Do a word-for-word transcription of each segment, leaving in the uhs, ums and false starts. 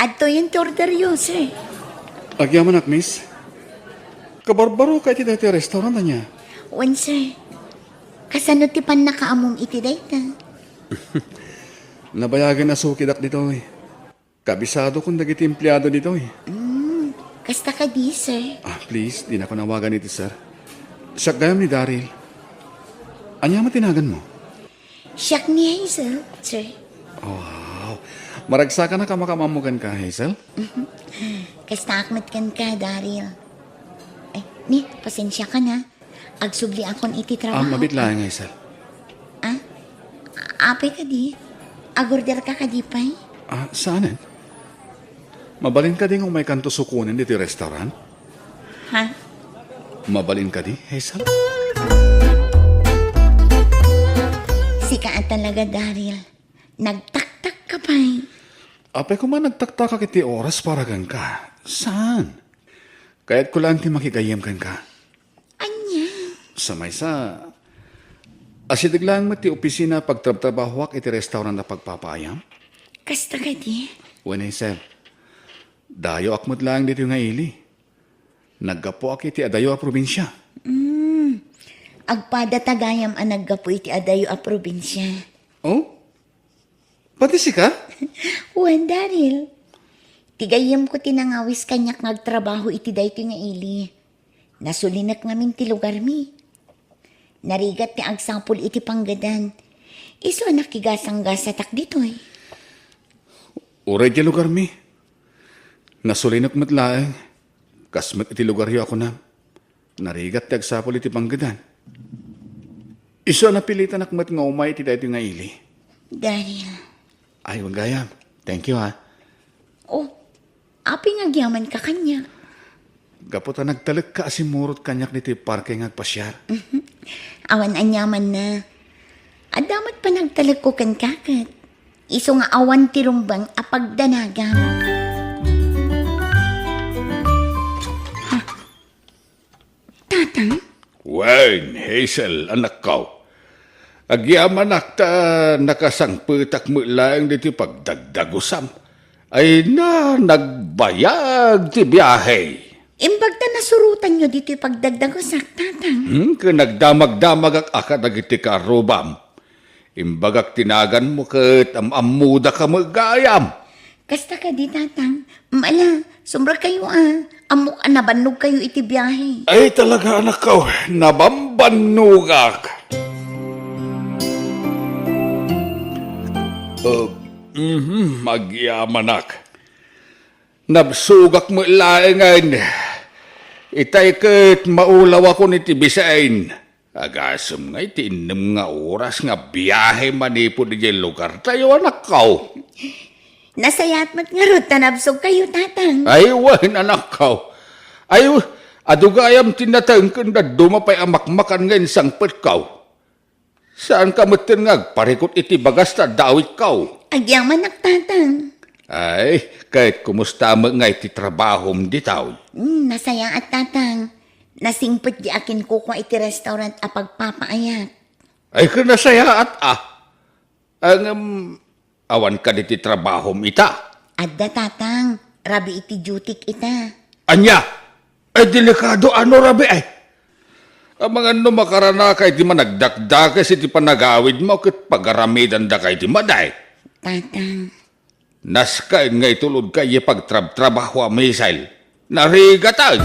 Adtoyen ti orderyo, sir. Agyamanak, miss. Kabarbaro ka iti daytoy restaurant, ania? Wen, sir. Kasano ti pannakaamum iti dayta? Nabayagen a sukidak ditoy. Kabisadokon dagiti empleado ditoy. Mm, kasta kadi, sir? Ah, please, dinakon awagan iti sir. Siak gayam ni Daryl. Ania met ti naganmo? Siak ni Hazel, sir. Wow! Maragsakanak a makaammo kenka, Hazel. Kastaak met kenka, Daryl. Ay, ni, pasensiakan, ha. Agsubliakon iti trabaho. Ah, mabiit laeng, Hazel. Ah? Apay kadi? Agorderka kadi pay? Ah, saanen? Mabalin kadi nga umaykanto sukonen ditoy restaurant? Ha? Mabalin kadi, Hazel? Sika a talaga, Daryl. Nagtaktak ka pay. Apay koma nagtaktakak iti oras para kenka. Saan? Kayatko laeng ti makigayyem kenka. Ania? Sa maysa, asideg laeng met ti opisina a pagtrabtrabahoak iti restaurant a pagpapaayam. Kasta kadi? Wen, Hazel. Dayoak met laeng ditoy nga ili. Naggapuak iti adayo a probinsia. Mm. Agpada ta gayam a naggapu iti adayo a probinsia. Oh? Pati sika? Wen, Daryl. Ti gayyemko ti nangawis kaniak nga agtrabaho iti daytoy nga ili. Nasulinek ngamin ti lugarmi. Narigat ti agsapul iti panggedan. Isu a nakigasanggasatak ditoy. Uray diay lugarmi. Nasulinek met laeng. Kas met iti lugaryo a kunam. Narigat ti agsapul iti panggedan. Isu a napilitanak met nga umay iti daytoy nga ili. Daryl. Ay, wen gayam. Thank you, ha. Oh, apay nga agyamanka kaniak? Gapu ta nagtalekka a simmurot kaniak ditoy parke nga agpasiar. Mhm. Awan aniamanna. Adda met panagtalekko kenka ket. Isu nga awan ti rumbeng a pagdanagam. Ha? Tatang? Wen, Hazel, anakko. Agyamanak ta nakasangpetak met laeng ditoy pagdagdagusam. Ay na, nagbayag ti biahe. Imbag ta nasurotanyo ditoy pagdagdagusak, Tatang. Hmm, ken nagdamagdamagak a kadagiti karrubam. Imbagak ti naganmo ket am-ammodaka met gayam. Kasta kadi, Tatang. Mala, sumrekkayo a. Ammok a nabannogkayo iti biahe. Ay, talaga, anakko, nabambannogak. Uh, mhm, magyamanak. Nabsogak met laengen. Itay ket maulawakon iti bisin. Agasem nga iti innem nga oras nga biahe manipud idiay lugartayo, anakko. Nasayaat met ngarud ta nabsogkayo, Tatang. Ay, wen, anakko. Ay, adu gayam ti nateng ken dadduma pay a makmakan nga insangpetko. Saanka metten nga agparikut iti bagas ta adda awitko. Agyamanak, Tatang. Ay, ket kumusta met nga iti trabahom ditoy? Hmm, nasayaat, Tatang. Nasingpet di akinkukua iti restaurant a pagpapaayat. Ay, ket nasayaat a. Ngem, awan kadi ti trabahom ita? Adda, Tatang. Rabii iti dutyk ita. Ania? Ay, delikado a no rabii, ay. Amangan no makaranaka iti managdakdakes iti panagawidmo ket pagaramidandaka iti madi. Tatang. Nasken nga itulodka idiay pagtrabtrabahoam, Hazel. Narigaten!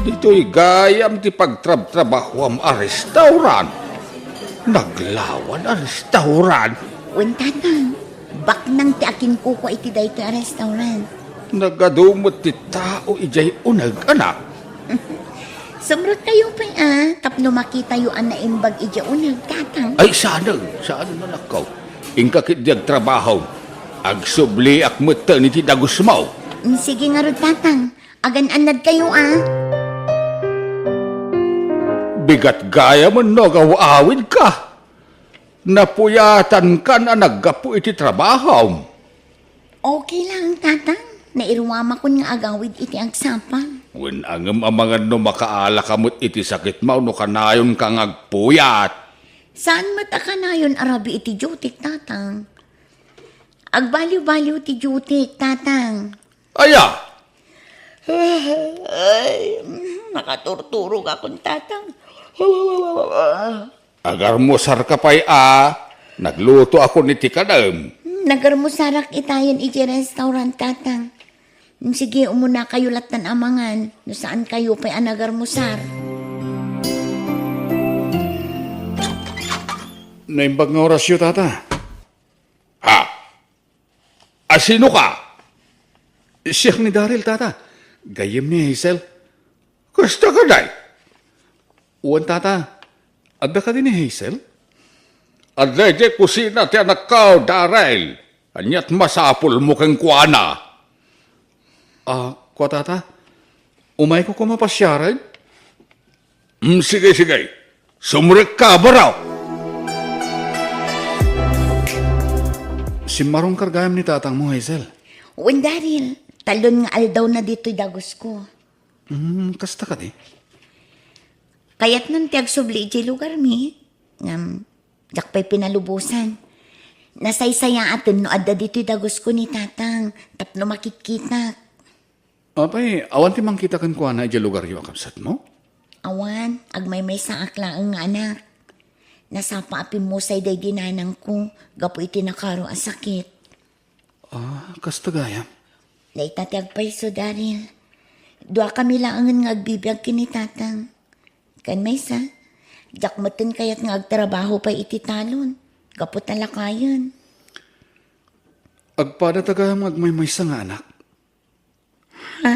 Ditoy gayam ti pagtrabtrabahoam a restaurant. Naglawan a restaurant. Wen, Tatang. Baknang ti akinkukua iti daytoy a restaurant. Nagadu met ti tao idiay uneg, anak. Sumrekkayo pay a, tapno makitayo a naimbag idiay uneg, Tatang. Ay, saanen, saanen, anakko. Inka ketdi agtrabaho. Agsubliak metten iti dagusmo. Mm, sige ngarud, Tatang. Agan-annadkayo a. Bigat gayam no agaw-awidka. Napuyatankan a naggapu iti trabahom. Okay lang, Tatang. Nairuamakon nga agawid iti agsapa. Wen, ngem amangan no makaalaka met iti sakitmo no kanayonka nga agpuyat. Saan met a kanayon a rabii iti dutyk, Tatang? Agbaliw-baliw ti duty, Tatang. Aya! Ay, nakaturturogakon, Tatang. Agarmusarka pay a, naglutoakon iti kanaem. Nagarmusarak itayen iti restaurant, Tatang. Sige, umunakayo lattan a mangan, no saan kayo pay a nagarmusar. Naimbag nga orasyo, Tata. Ha? A, sino ka? Siak ni Daryl, Tata. Gayyem ni Hazel. Kasta ka, day? Wen, Tata. Adda kadi ni Hazel? Adda idiay kusina ti anakko, Daryl. Ania't masapulmo kenkuana? Ah, kua, Tata. Umayko koma pasiaren? Mm, sige, sige. Sumrekka, baro! Simmarongkar gayam ni tatangmo, Hazel. Wen, Daryl, talon nga aldawna ditoy dagusko. Hmm, kasta kadi? Kayatnan ti agsubli idiay lugarmi. Ngem, diak pay pinalubosan. Nasaysayaaten no adda ditoy dagusko ni Tatang tapno makitkitak. Apay, awan ti mangkita kenkuana idiay lugaryo a kabsatmo? Awan, agmaymaysaak laeng nga anak. Nasapa a pimmusay daydi nanangko gapu iti nakaro a sakit. Ah, kasta gayam? Dayta ti agpayso, Daryl. Duakami laengen nga agbibiag ken ni Tatang. Ken maysa, diak metten kayat nga agtrabaho pay iti talon, gapu ta lakayen. Agpadata gayam nga agmaymaysa nga anak. Ha?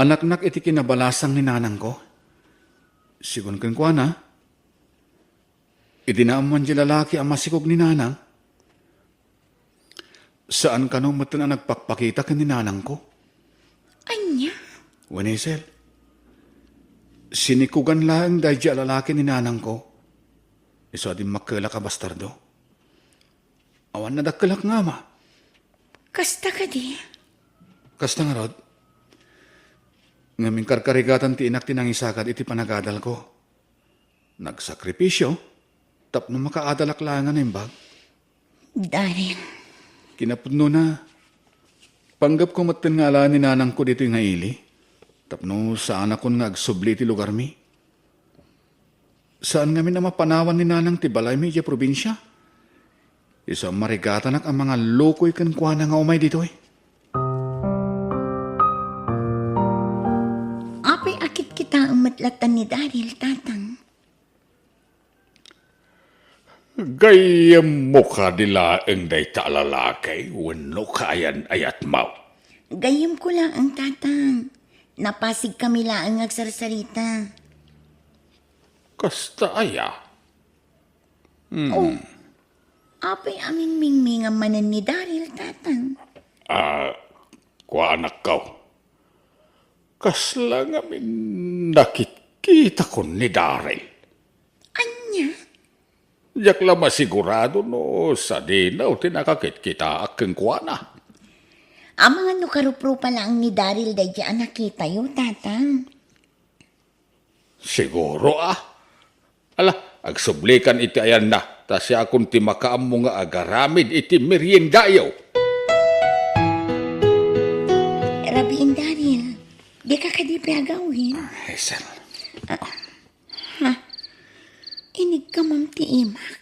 Anaknak iti kinabalasang ni nanangko. Sigun kenkuana, idi naammoan diay lalaki a masikog ni nanang, saan kano metten a nagpakpakita ken ni nanangko. Ania? Wen, Hazel, sinikogan laeng daydi a lalaki ni nanangko, isu a dimmakkelak a bastardo. Awan nadakkelak nga ama. Kasta kadi? Kasta ngarud. Ngem inkarkarigatan ti inak ti nangisagad iti panagadalko. Nagsakripisio tapno makaadalak laeng a naimbag. Daryl. Kinapudnona, panggepko metten nga alaen ni nanangko ditoy nga ili, tapno saanakon nga agsubli iti lugarmi. Saan ngamin a mapanawan ni nanang ti balaymi idiay probinsia. Isu a marigatanak a mangallukoy kenkuana nga umay ditoy. Apay a kitkitaem met latta ni Daryl, Tatang? Gayyemmo kadi laeng dayta a lalaki wenno kayan-ayatmo? Gayyemko laeng, Tatang. Napasigkami laeng nga agsarsarita. Kasta aya? Hmm. Oh, apay a mingmingmingam manen ni Daryl, Tatang? Ah, kua, anakko. Kasla ngamin nakitkitakon ni Daryl. Ania? Diak la masigurado no sadino ti nakakitkitaak kenkuana. Amangan no karuprupa laeng ni Daryl daydi a nakitayo, Tatang. Siguro, ah. Ala, agsublikan iti ayanna, ta siakon ti makaammo nga agaramid iti meriendayo. Rabiin, Daryl. Dika kadi pay agawid? Ah, Hazel. Ah, ha? Inigkamam ti imak.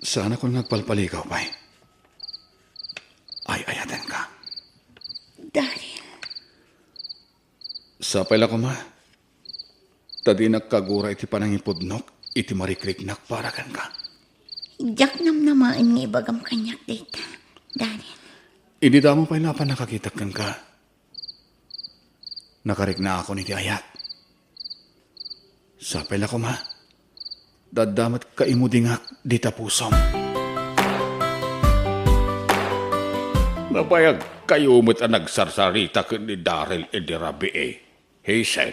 Saanakon nga agpalpaligaw pay. Ay-ayatenka. Daryl. Sapay la koma, ta dinak kagura iti panangipudnok iti marikriknak para kenka. Diak namnamaen nga ibagam kaniak dayta, Daryl. Idi damo pay la a pannakakitak kenka, nakariknaakon iti ayat. Sapay la koma, adda met kaimudingak dita pusom. Nabayagkayo met a nagsarsarita ken ni Daryl idi rabii, Hazel.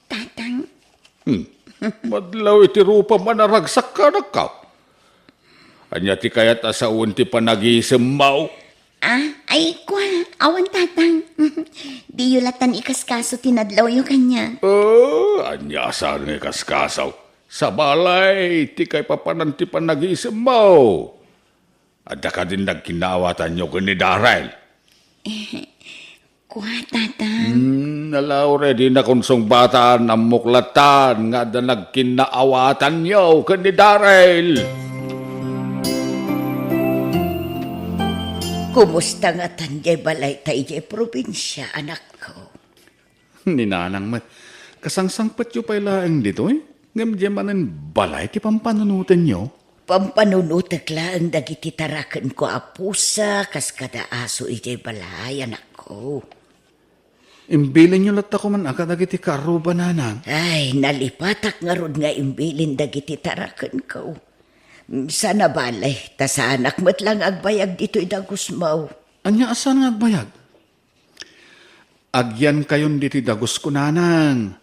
Tatang. Hmm. Madlaw iti rupam a naragsak, anakko. Ania ti kayat a sawen ti panagisemmo? Ah, ay, kua, awan, Tatang. Diyo latan ikaskaso ti nadlawyo kaniak. Oh, ania saan nga ikaskaso? Sabali ti kaipapanan ti panagisemmo. Adda kadin nagkinnaawatanyo ken ni Daryl? Kua, Tata. Hmm, already na kunsungbatan, ammok latta nga adda nagkinnaawatanyo ken ni Daryl. Kumusta ngatan diay balayta idiay probinsia, anakko? Ni Nanang met, kasangsangpetyo pay laeng ditoy? Ngem diay manen balay ti pampanunotenyo? Pampanunotek laeng dagiti tarakenko a pusa kas kada aso idiay balay, anakko. Imbilinyo latta koma a kadagiti kaarruba, Nanang. Ay, nalipatak ngarud nga imbilin dagiti tarakenko. Saan a bale, ta saanak met la nga agbayag ditoy Dagusmo. Ania a saan nga agbayag? Agyankayon ditoy Dagusmo, Nanang.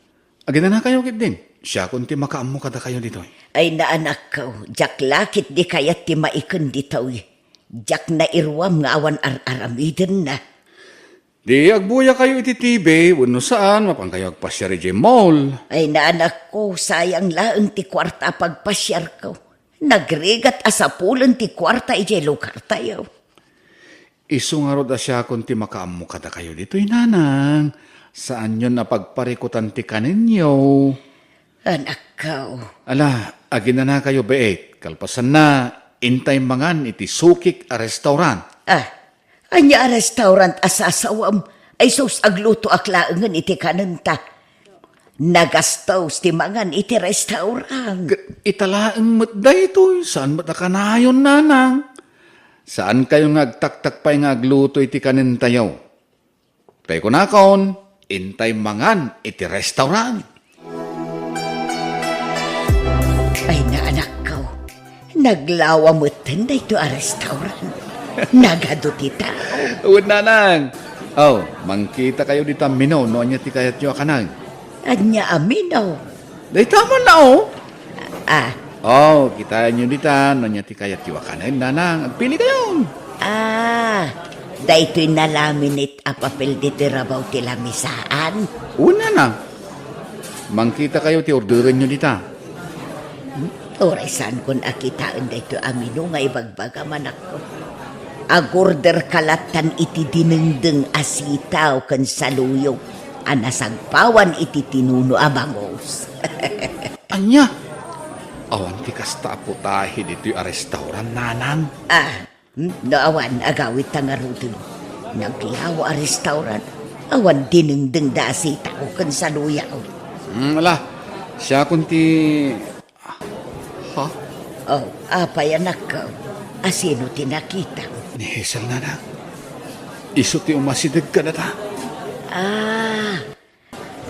Aginanakayo ketdin. Siakon ti makaammo kadakayo ditoy. Ay, anakko, diak la ketdi kayat ti maiken ditoy. Diak nairuam nga awan ar-aramidenna. Di agbuyakayo iti T V, wenno saan, mapankayo agpasiar idiay mall. Ay, anakko, sayang laeng ti kuarta a pagpasiarko. Nagrigat a sapulen ti kuarta idiay lugartayo. Isu ngarud a siakon ti makaammo kadakayo ditoy, Nanang. Saanyon a pagparikutan ti kanenyo. Anakko. Ala, aginanakayo, beet. Kalpasanna, intay mangan iti sukik a restaurant. Ah, ania a restaurant a sasawam? Ay sus, aglutoak laengen iti kanenta. Nagastos ti mangan iti restaurant. Ket ita laeng met daytoy, saan met a kanayon, Nanang. Saankayo nga agtaktak pay nga agluto iti kanentayo. Tay kunakon, intay mangan iti restaurant. Ay, anakko, naglawa metten daytoy a restaurant. Nagadu ti tao. Wen, Nanang. Oh, mangkitakayo dita menu no ania ti kayatyo a kanen. Ania a menu? Dayta man la, oh. Ah. Oh, kitaenyo dita no ania ti kayatyo a kanen, Nanang. Agpilikayon. Ah, daytoy nalaminate a papel ditoy rabaw ti lamisaan. Wen, Nanang. Mangkitakayo ti orderenyo dita. Hmm? Uray saankon a kitaen daytoy a menu nga ibagbagam, anakko. Agorderka lattan iti dinengdeng a sitaw ken saluyot a nasagpawan iti tinuno a bangus. Ania? Awan ti kasta a putahe ditoy a restaurant, Nanang. Ah, hmm? No awan, agawidta ngaruden. Naglawa a restaurant. Awan dinengdengda a sitaw ken saluyot. Hmm, ala. Siakon ti Ha? Oh, apay, anakko? Asino ti nakitam? Ni Hazel, Nanang. Isu ti umasideg kadata. Ah,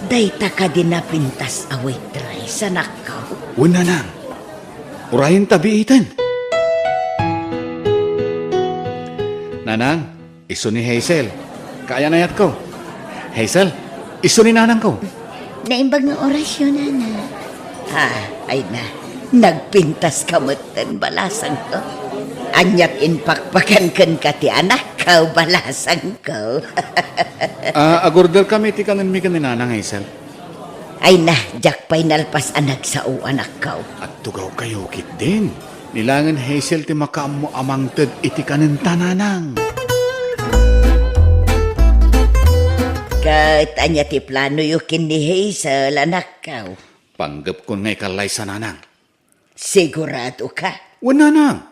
dayta kadi napintas a waitress, anakko? Wen, Nanang. Urayenta biiten. Nanang, isu ni Hazel. Kaayan-ayatko. Hazel, isu ni nanangko. Naimbag nga orasyo, Nana. Ah, ay na. Nagpintaska metten, balasangko. Aniat impakpakan kenka ti anakko, balasangko. Ah, agorderkami ti kanenmi ken ni Nanang, Hazel. Ay na, diak pay nalpas a nagsao, anakko. Agtugawkayo ketdin. Ni laengen Hazel ti makaammo a mangted iti kanenta, Nanang. Ket ania ti planoyo ken ni Hazel, anakko? Panggepkon nga ikallaysa, Nanang. Siguradoka? Wen, Nanang.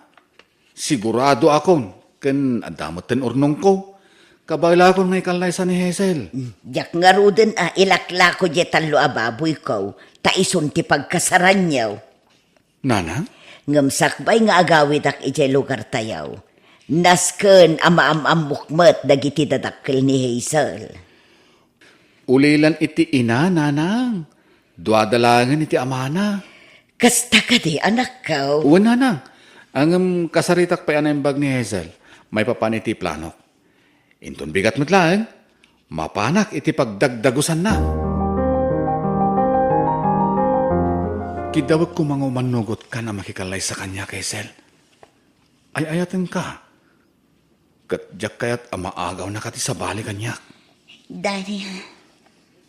Siguradoakon, ken adda metten urnongko. Kabaelakon nga ikallaysa ni Hazel. Hmm, diak ngaruden a ilaklako diay tallo a baboyko, ta isun ti pagkasaranyo. Nanang? Ngem sakbay nga agawidak idiay lugartayo, nasken a maam-ammok met dagiti dadakkel ni Hazel. Ulilan iti ina, Nanang. Duada laengen iti amana. Kasta kadi, anakko? Wen, Nanang. Ngem kasaritak pay a naimbag ni Hazel maipapan iti planok. Inton bigat met laeng, mapanak iti pagdagdagusanna. Kiddawek koma nga umannogotkan a makikallaysa kaniak, Hazel. Ay-ayatenka. Ket diak kayat a maagawnaka ti sabali kaniak. Daryl.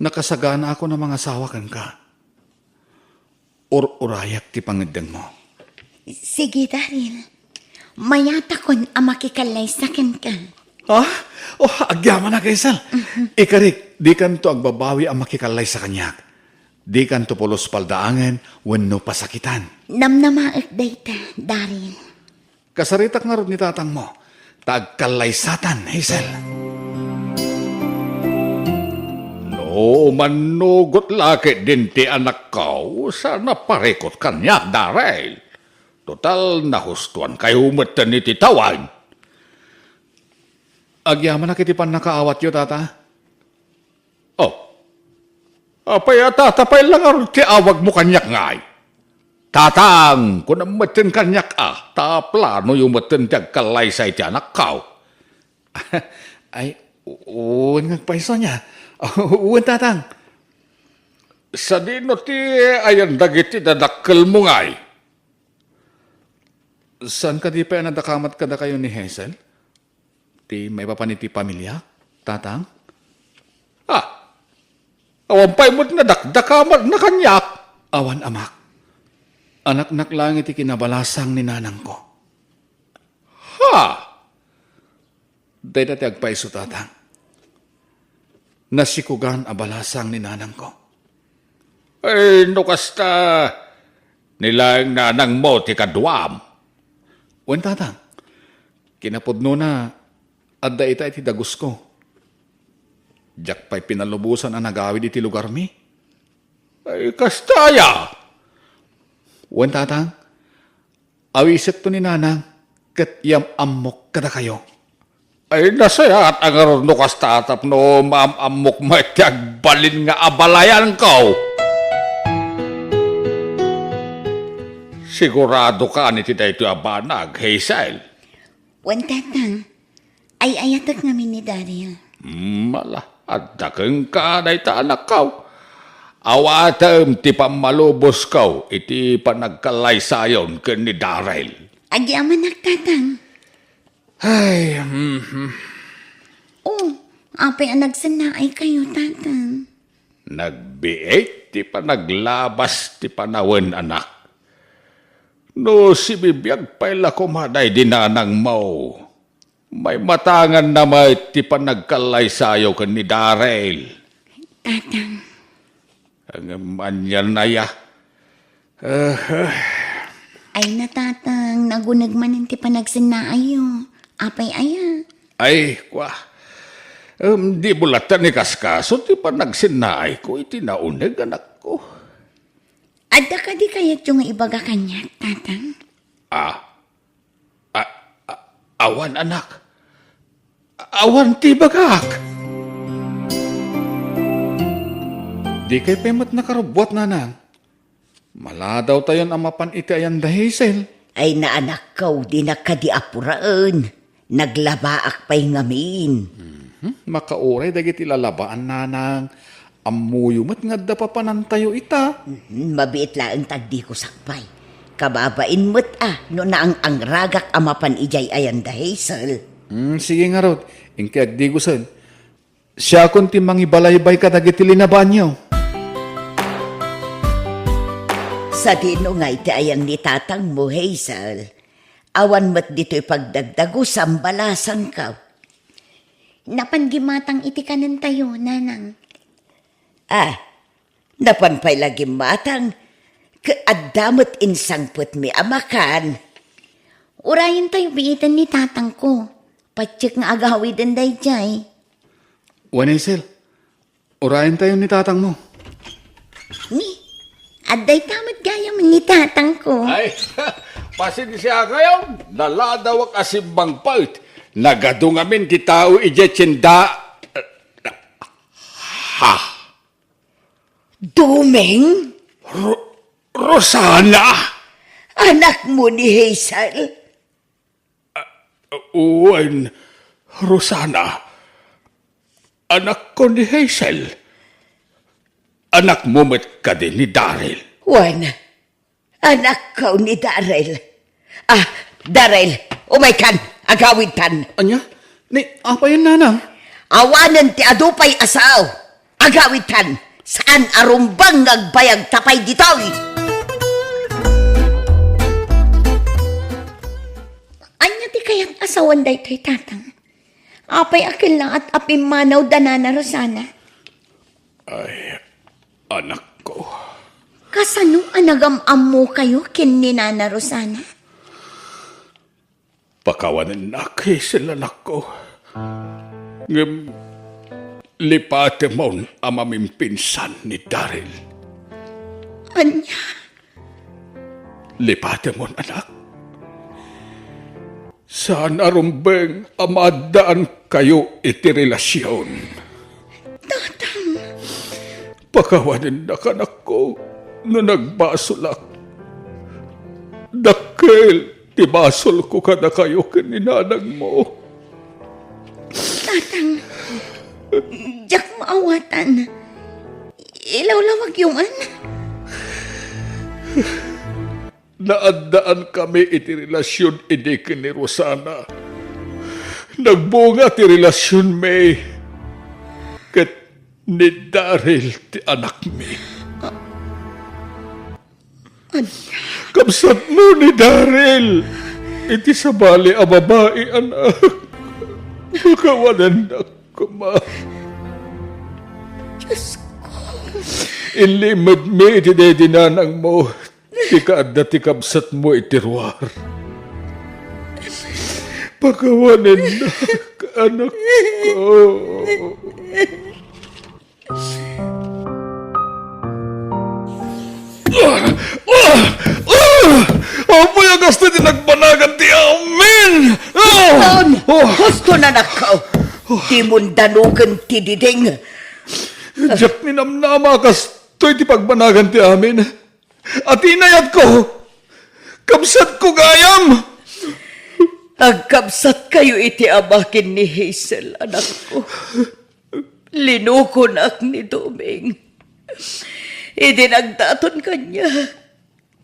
Nakasaganaakon a mangasawa kenka. Ur-urayak ti pangeddengmo. Sige, Daryl. Mayatakon a makikallaysa kenka. Ah? Oh, agyamanak, Hazel. Ikarik, dikanto agbabawi a makikallaysa kaniak. Dikanto pulos paldaangen wenno pasakitan. Namnamaek dayta, Daryl. Kasaritak ngarud ni tatangmo, ta agkallaysatan, Hazel. No mannugot la ketdin ti anakko, saan a parikut kaniak, Daryl. Total, nahustoankayo metten iti tawen. Agyamanak iti pannakaawatyo, Tata. Oh. Apay a Tata pay la ngarud ti awagmo kaniak ngay? Tatang, kunam metten kaniak a, ta planoyo metten ti agkallaysa iti anakko. Ay, u-, wen nga agpayso ania. Wen, Tatang. Sadino ti ayan dagiti dadakkelmo ngay? Saan kadi pay a nadakamat kadakayo ni Hazel? Ti maipapan iti pamiliak, Tatang? Ah, awan pay met nadakdakamatna kaniak. Awan, Amak. Anaknak laeng iti kinabalasang ni nanangko. Ha? Dayta ti agpayso, Tatang. Nasikogan a balasang ni nanangko. Ay, no kasta, ni laeng nanangmo ti kaduam. Wen, Tatang. Kinapudnona, adda ita iti dagusko. Diak pay pinalubosan a nagawid iti lugarmi. Ay, kasta aya? Wen, Tatang. Awisekto ni Nanang, ket yam-ammok kadakayo. Ay, nasayaat a ngarud no kasta tapno maam-ammok met ti agbalin nga abalayanko. Siguradokan iti daytoy a banag, Hazel? Wen, Tatang. Ay-ayatek ngamin ni Daryl. Mala, adda kenka dayta anakko. Awatem ti pammalubosko iti panagkallaysayon ken ni Daryl. Agyamanak, Tatang. Ay, mhm. Oh, apay a nagsennaaykayo, Tatang? Nagbiit ti panaglabas ti panawen, anak. No sibibiag pay la koma daydi nanangmo, maimatanganna met ti panagkallaysayo ken ni Daryl. Tatang. Ngem anian aya? Ah, ah. Ay na, Tatang, naguneg manen ti panagsennaayyo. Apay aya? Ay, kua. Em, dimo latta ni kaskaso ti panagsennaayko iti nauneg, anakko. Adda kadi kayatyo nga ibaga kaniak, Tatang? Ah, A-, a-, awan, anak. Awan ti ibagak. Dikay pay met nakarubbuat, Nanang. Maladawtayon a mapan iti ayan da Hazel. Ay, naanakko, dinak kadi apuraen. Naglabaak pay ngamin. Mhm. Makauray dagiti lalabaan, Nanang. Ammoyo met nga adda papanantayo ita. Mhm, mabiit laeng ta agdigusak pay. Kababain met a no naang-angragak a mapan idiay ayan da Hazel. Hmm, sige ngarud, inka agdigusen. Siakon ti mangibalaybay kadagiti linabaanyo. Sadino ngay ti ayang ni tatangmo, Hazel? Awan met ditoy pagdagdagusam balasangko. Napan gimmatang iti kanentayo, Nanang. Ah, napan pay la gimmatang, ket adda met insangpetmi a makan. Urayentayo biiten ni tatangko. Patiek nga agawiden daydiay. Wen, Hazel, urayentayo ni tatangmo. Ni, adda ita met gayam ni tatangko. Ay, pasensiakayo, naladawak a simmangpet. Nagadu ngamin ti tao idiay tienda. Ha? Dumeng? Ro-, Rosana? Anakmo ni Hazel? Wen, Rosana. Anakko ni Hazel. Anakmo met kadi ni Daryl. Wen, anakko ni Daryl. Ah, Daryl, umaykan, agawidtan. Ania? Ni, apayen, Nanang? Awanen ti adu pay a sao. Agawidtan, saan a rumbeng nga agbayagta pay ditoy. Sawan daytoy, Tatang. Apay a kellaat a pimmanaw da Nana Rosana? Ay, anakko. Kasano a nagam-ammokayo ken ni Nana Rosana? Pakawanennak, Hazel, anakko. Ngem lipatemon a mamimpinsan ni Daryl. Ania? Lipatemon, anak. Saan a rumbeng a maaddaankayo iti relasion. Tatang. Pakawanennak, anakko, no nagbasolak. Dakkel ti basolko kadakayo ken ni nanangmo. Tatang, diak maawatan. Ilawlawagyo man. Naaddaankayo iti relasion idi ken ni Rosana. Nagbunga ti relasionmi ket ni Daryl ti anakmi. Ania? Kabsatmo ni Daryl iti sabali a babai, anak. Pakawanennak koma. Diosko. Inlimedmi iti daydi nanangmo ti kaadda ti kabsatmo iti ruar. Pakawanennak, anakko. Ah! Ah! Ah! Apay a kasta ti nagbanagan ti amin! Ah! Ton! Oh! Husto, anakko! Dimon danugen ti diding! Diak ninamnama a kastoy ti pagbanagan ti amin. Atinayatko! Kabsatko gayam! Agkabsatkayo iti ama ken ni Hazel, anakko. Linukonak ni Doming. Idi nagdaton kaniak,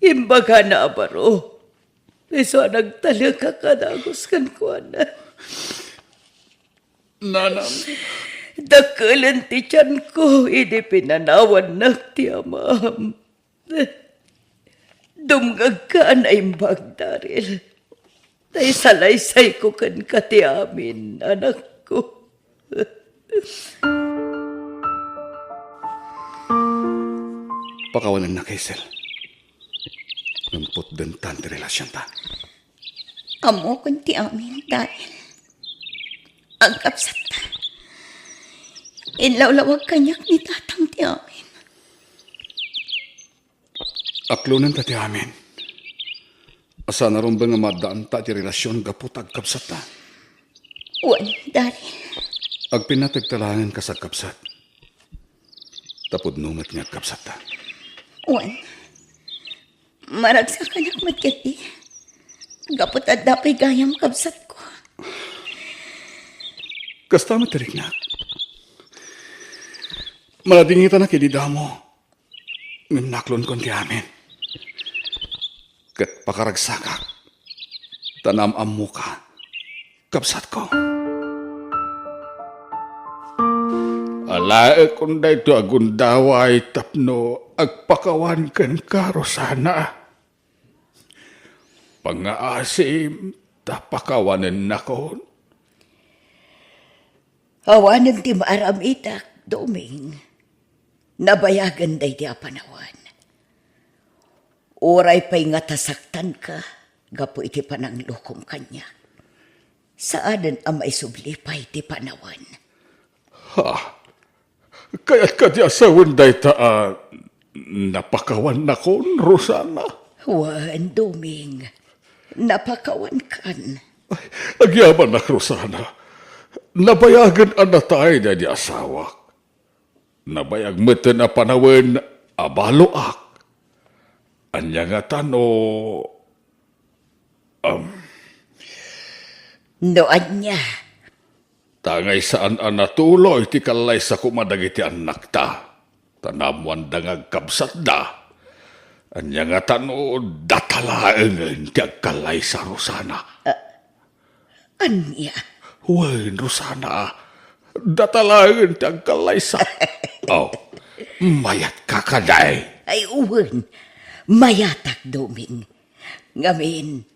imbagana a baro. Isu a nagtalek a kadagus kenkuana. Nanang. Dakkelen ti tianko idi pinanawannak ti amam. Dumngegka a naimbag, Daryl. Ta isalaysayko kenka ti amin, anakko. Pakawanennak, Hazel. Ngem putdenta ti relasionta. Ammokon ti amin, Daryl. Agkabsatta. Inlawlawag kaniak ni Tatang ti amin. Aklonenta ti amin. Saan a rumbeng a maaddaanta ti relasion gapu ta agkabsatta. Wen, Daryl. Agpinnategta laengen kas agkabsat. Ta pudno met nga agkabsatta. Wen. Maragsakanak met ketdi. Gapu ta adda pay gayam, kabsatko. Kasta met ti riknak. Maladingitanak idi damo. Ngem naklonkon ti amin. Ket pakaragsakak, ta naam-ammoka, kabsatko. Alaekon daytoy a gundaway tapno agpakawan kenka, Rosana. Pangngaasim ta pakawanennakon. Awanen ti maaramidak, Doming. Nabayagen daydi a panawen. Uray pay ngata saktanka gapu iti pananglukom kaniak, saanen a maisubli pay ti panawen. Ha? Kayat kadi a sawen dayta a napakawannakon, Rosana? Wen, Doming. Napakawankan. Ay, agyamanak, Rosana. Nabayagen a natay daydi asawak. Nabayag metten a panawen a baloak. Ania ngata no, um, No ania? Ta ngay saan a natuloy ti kallaysa koma dagiti annakta, ta naammoanda nga agkabsatda. Ania ngata no data laengen ti agkallaysa, Rosana? Ah, ania? Wen, Rosana, data laengen ti agkallaysa. Oh, mayatka kadi? Ay, wen, mayatak, Doming. Ngamin,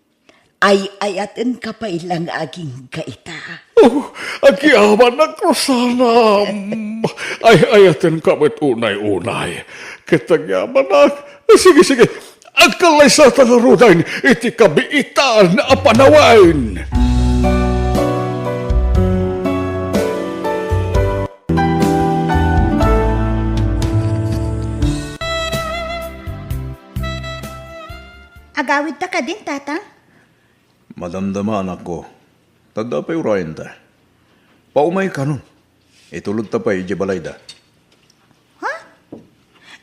Ay-ayatenka pay la nga agingga ita. Oh, agyamanak, Rosanam. Ay-ayatenka met unay-unay. Ket agyamanak. Sige, sige. Agkallaysata ngaruden iti kabiitan a panawen. Agawidta kadin, Tatang? Madamdama, anakko. Ta adda pay urayenta. Paumaykanon. Itulodta pay idiay balayda. Ha?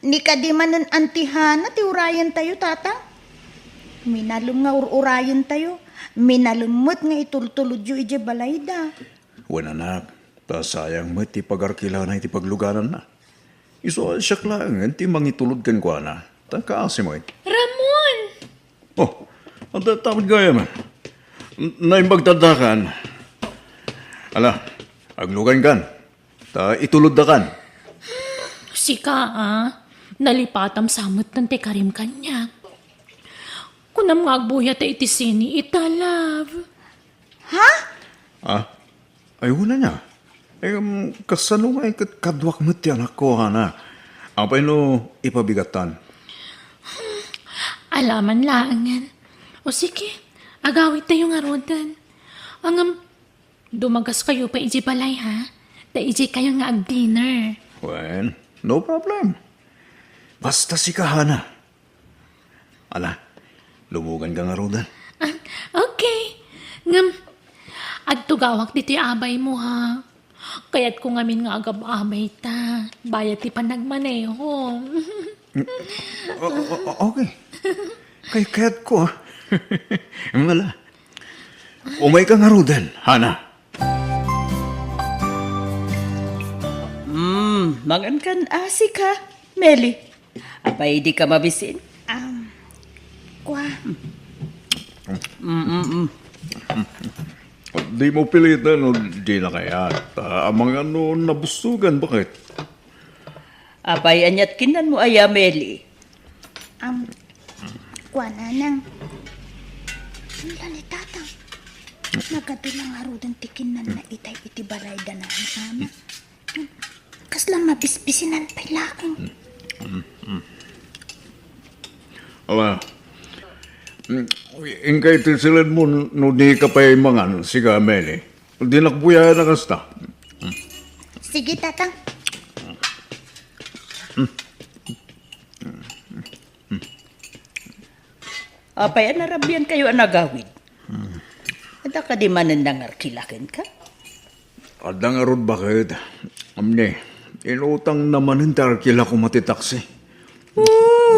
Ni kadi manen Auntie Hana ti urayentayo, Tatang? Minalem nga ur-urayentayo. Minalem met nga itultulodyo idiay balayda. Wen, anak, ta sayang met ti pagarkilana iti paglugananna. Isu a siak laengen ti mangitulod kenkuana. Ta kaasi met. Ramon! Oh, adda ta met gayam. N-, naimbag ta addakan. Ala, aglugankan. Ta ituloddakan. Sika, a. Nalipatam sa met ti karim kaniak. Kunam nga agbuyat iti sini ita, love. Ha? Ah? Ay, wen ania. Em, kasano ngay ket kaduak met ti anakko, Hana? Apay no ipabigattan? Alaman laengen. O sige, agawidtayo ngaruden. Ngem, dumagaskayo pay idiay balay, ha? Ta idiaykayo nga ag-dinner. Wen, no problem. Basta sika, Hana. Ala, lumuganka ngaruden. Ah, okay. Ngem, agtugawak ditoy abaymo, ha? Kayatko ngamin nga agab-abay ta. Bayat ti panagmaneho. O-, o-, o-, okay. Kay-, kayatko, ha? Ala. Umayka ngaruden, Hana. Mm, mangankan asik, ha, Meli? Apay, dika mabisin? Um, kua. Mm, mm, mm. Dimo piliten no dina kayat. Ah, amangan no nabustogan, baket? Apay, aniat kinnanmo aya, Meli? Um, kua, Nanang. Ala ni Tatang. Nagadu la ngaruden ti kinnanna itay iti balayda, Nanang. Kasla mabisbisinan pay laeng. Ala, mm, inkay ti silenmo no dika pay mangan, sika, Meli. Dinak buyaen a kasta. Sige, Tatang. Apay a narabiankayo a nagawid? Adda kadi manen nangarkila kenka? Adda ngarud, baket. Amne, inutangna manen ti arkila koma ti taksi.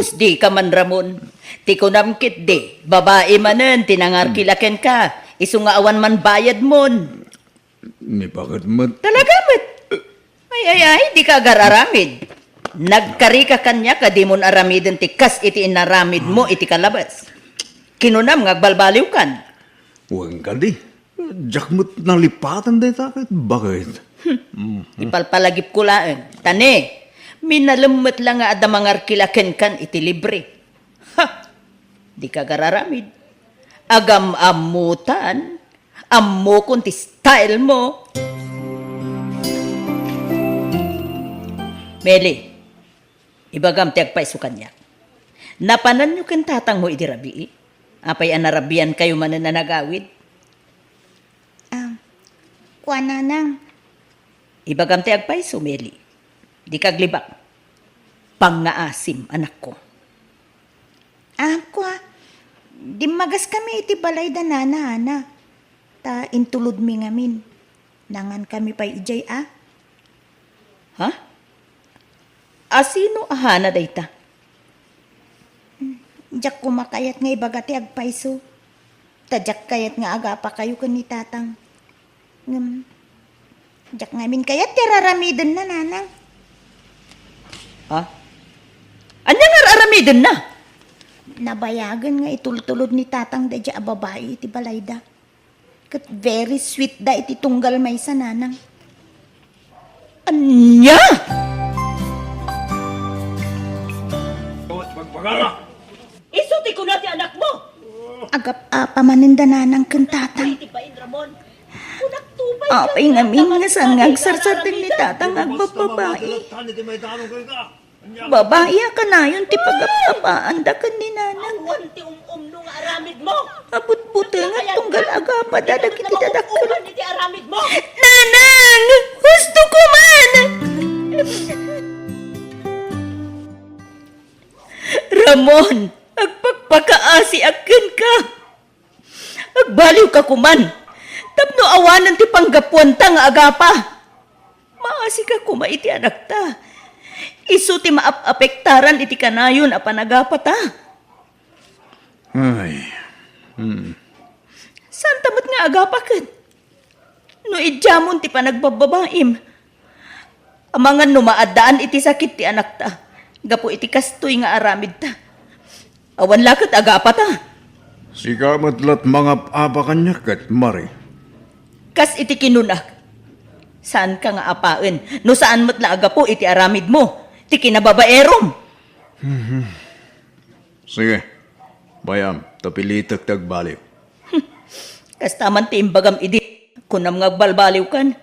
Us, dika man, Ramon. Ti kunam ketdi, babai manen ti nangarkila kenka. Isu nga awan man bayadmon. Ni baket met. Talaga met. Ay, ay, ay, dika agar-aramid. Nagkarika kaniak a dimon aramiden ti kas iti inaramidmo iti kalabas. Kinunam nga agbalbaliwkan. Wen kadi. Diak met nalipatan dayta ket baket. Hmm. Ipalpalagipko laeng. Ta ne, minalem met la nga adda mangarkila kenkan iti libre. Ha! Dika agar-aramid. Agam-ammotan. Ammokon ti style mo. Meli, ibagam ti agpayso kaniak. Napananyo ken tatangmo idi rabii? Apay a narabiankayo manen a nagawid? Ah, kua, Nanang. Ibagam ti agpayso, Meli. Dika aglibak. Pangngaasim, anakko. Ah, kua, dimmagaskami iti balay da Nana Ana. Ta intulodmi ngamin. Nangankami pay idiay a. Ha? A sino a Hana dayta? Diak koma kayat nga ibaga ti agpayso. Ta diak kayat nga agapakayo ken ni Tatang. Ngem, diak ngamin kayat ti araramidenna, Nanang. Ha? Ania nga araramidenna? Nabayagen nga itultulod ni Tatang daydiay a babai iti balayda. Ket very sweet da iti tunggal maysa, Nanang. Ania? Isu ti kuna ti anakmo. Agap-apa manen da nanang ken tatang. Apay ngamin nga saan nga agsarsardeng ni tatang nga agbabbabai. Babai a kanayon ti pagap-apaanda ken ni nanang. Awan ti um-umno nga aramidmo. Abutbutengat tunggal agapada dagiti dadakkel. Uman iti aramidmo. Nanang! Husto ko man! Ramon, agpakpakaasiak kenka. Agbaliwka koman, tapno awanen ti panggapuanta nga agapa. Maasika koma iti anakta. Isu ti maap-apektaran iti kanayon a panagapata. Ay. Hmm. Saanta met nga agapaken? No idiamon ti panagbabbabaim, amangan no maaddaan iti sakit ti anakta, gapu iti kastoy nga aramidta. Awan la ket agapata. Sika met lat mangap-apa kaniak ket, Mari. Kas iti kinunak, saanka nga apaen no saan met la agapu iti aramidmo, ti kinababaerom. Mhm. Sige, bay-am, ta pilitek ti agbaliw. Kasta man ti imbagam idi, kunam nga agbalbaliwkan.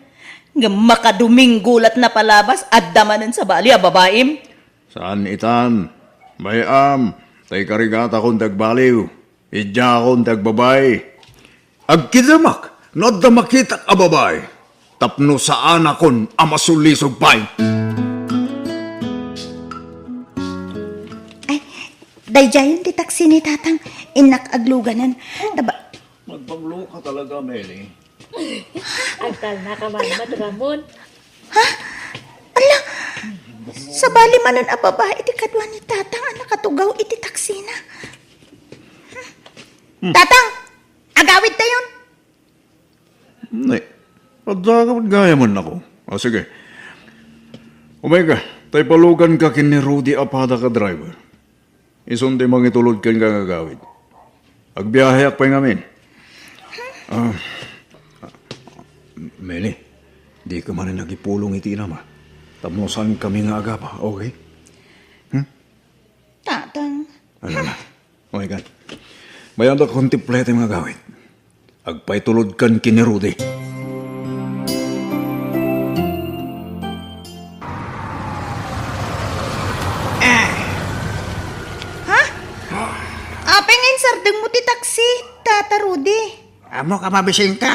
Ngem makadominggo latna palabas, adda manen sabali a babaim. Saan itan, bay-am, ta ikarigatakon ti agbaliw. Idiakon ti agbabai. Agkidemak no adda makitak a babai, tapno saanakon a masulisog pay. Ay, daydiayen ti taksi ni Tatang. Innak agluganan. Taba- Nagpanglo ka talaga, Meli. Agtalna ka man met, Ramon. Ha? Ala, sabali manen a babai ti kadua ni Tatang a nakatugaw iti taksina. Hmm. Tatang, agawidtayon. Ne, adda ka met gayamen ako. O, sige. Umayka, ta ipaluganka ken ni Rudy a padak a driver. Isun ti mangitulod kenka nga agawid. Agbiaheak pay ngamin. Ah, Meli, dika manen agipulong iti inam, a. Tapno saankami nga agapa, okay? Hmm? Tatang. Ano na? Okay ka? Mayanda kontemplete nga agawid. Agpaitulodkan ken ni Rudy. Ha? Apay nga insardengmo ti taksi, Tata Rudy? Ammok a mabisinka.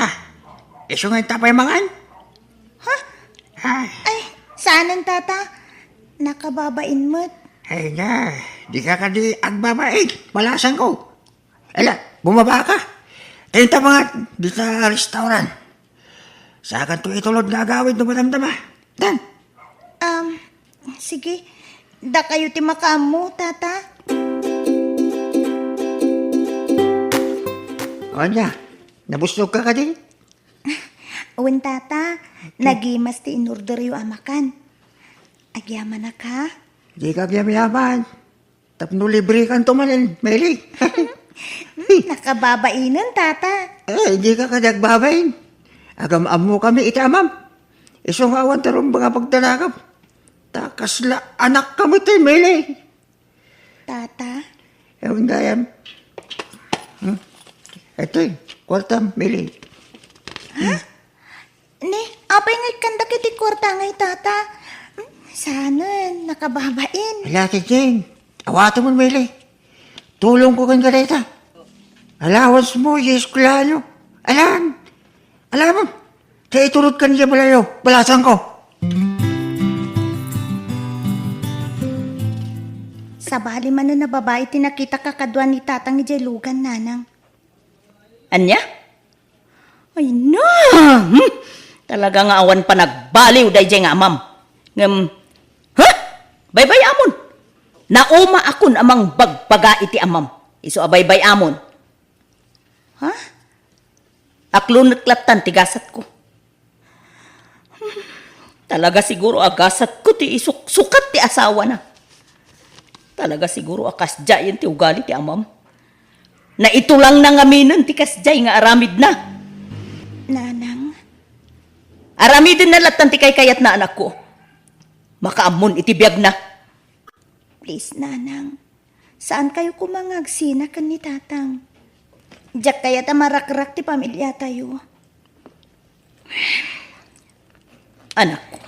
Isu nga inta pay mangan? Ha? Ay. Ay, saanen, Tata. Nakababain met. Ay na, dika kadi agbabain. Balasanko. Ala, bumaba ka. Tayo ta mga dita restaurant. Sakanto itulod nga agawid no madamdama. Dan. Um, sige. Dakayo ti makaammo, Tata. O ania, nabusnog ka kadi? Wen, Tata, nagimas ti inorderyo a makan. Agyamanak, ha? Dika agyamyaman. Tapno librekanto manen, Meli. Hmm, nakababainen, Tata. Eh, dika kadi agbabain. Agam-ammokami iti amam. Isu nga awan ti rumbeng a pagdalagam. Ta kasla anakka met, Meli. Tata? Ewan gayam. Hmm? Itoy, kuartam, Meli. Ha? Ne, apay nga ikkanda iti kuarta nga itata? Hmm, saanen, nakababain. Ala, ti Jane, awatem, Meli. Tulongko kenka dayta. Allowance mo, yes, kulanyo. Alan, alam mo, ta iturutkan diay balayo, balasanko. Sabali manen a babai ti nakitak a kadua ni Tatang idiay lugan, Nanang. Ania? Ay na! Hmm! Talaga nga awan panagbaliw daydiay nga amam. Ngem, ha? Baybay-amon! Naumaakon a mangbagbaga iti amam. Isu a baybay-amon. Ha? Aklonek lattan ti gasatko. Talaga siguro a gasatko ti isuksukat ti asawana. Talaga siguro a kasdiayen ti ugali ti amam. Naitulangna ngaminen ti kasdiay nga aramidna. Nanang. Aramidenna lattan ti kaykayatna, anakko. Makaammon iti biagna. Please, Nanang. Saankayo koma nga agsina ken ni Tatang. Diak kayat a marakrak ti pamiliatayo. Anakko,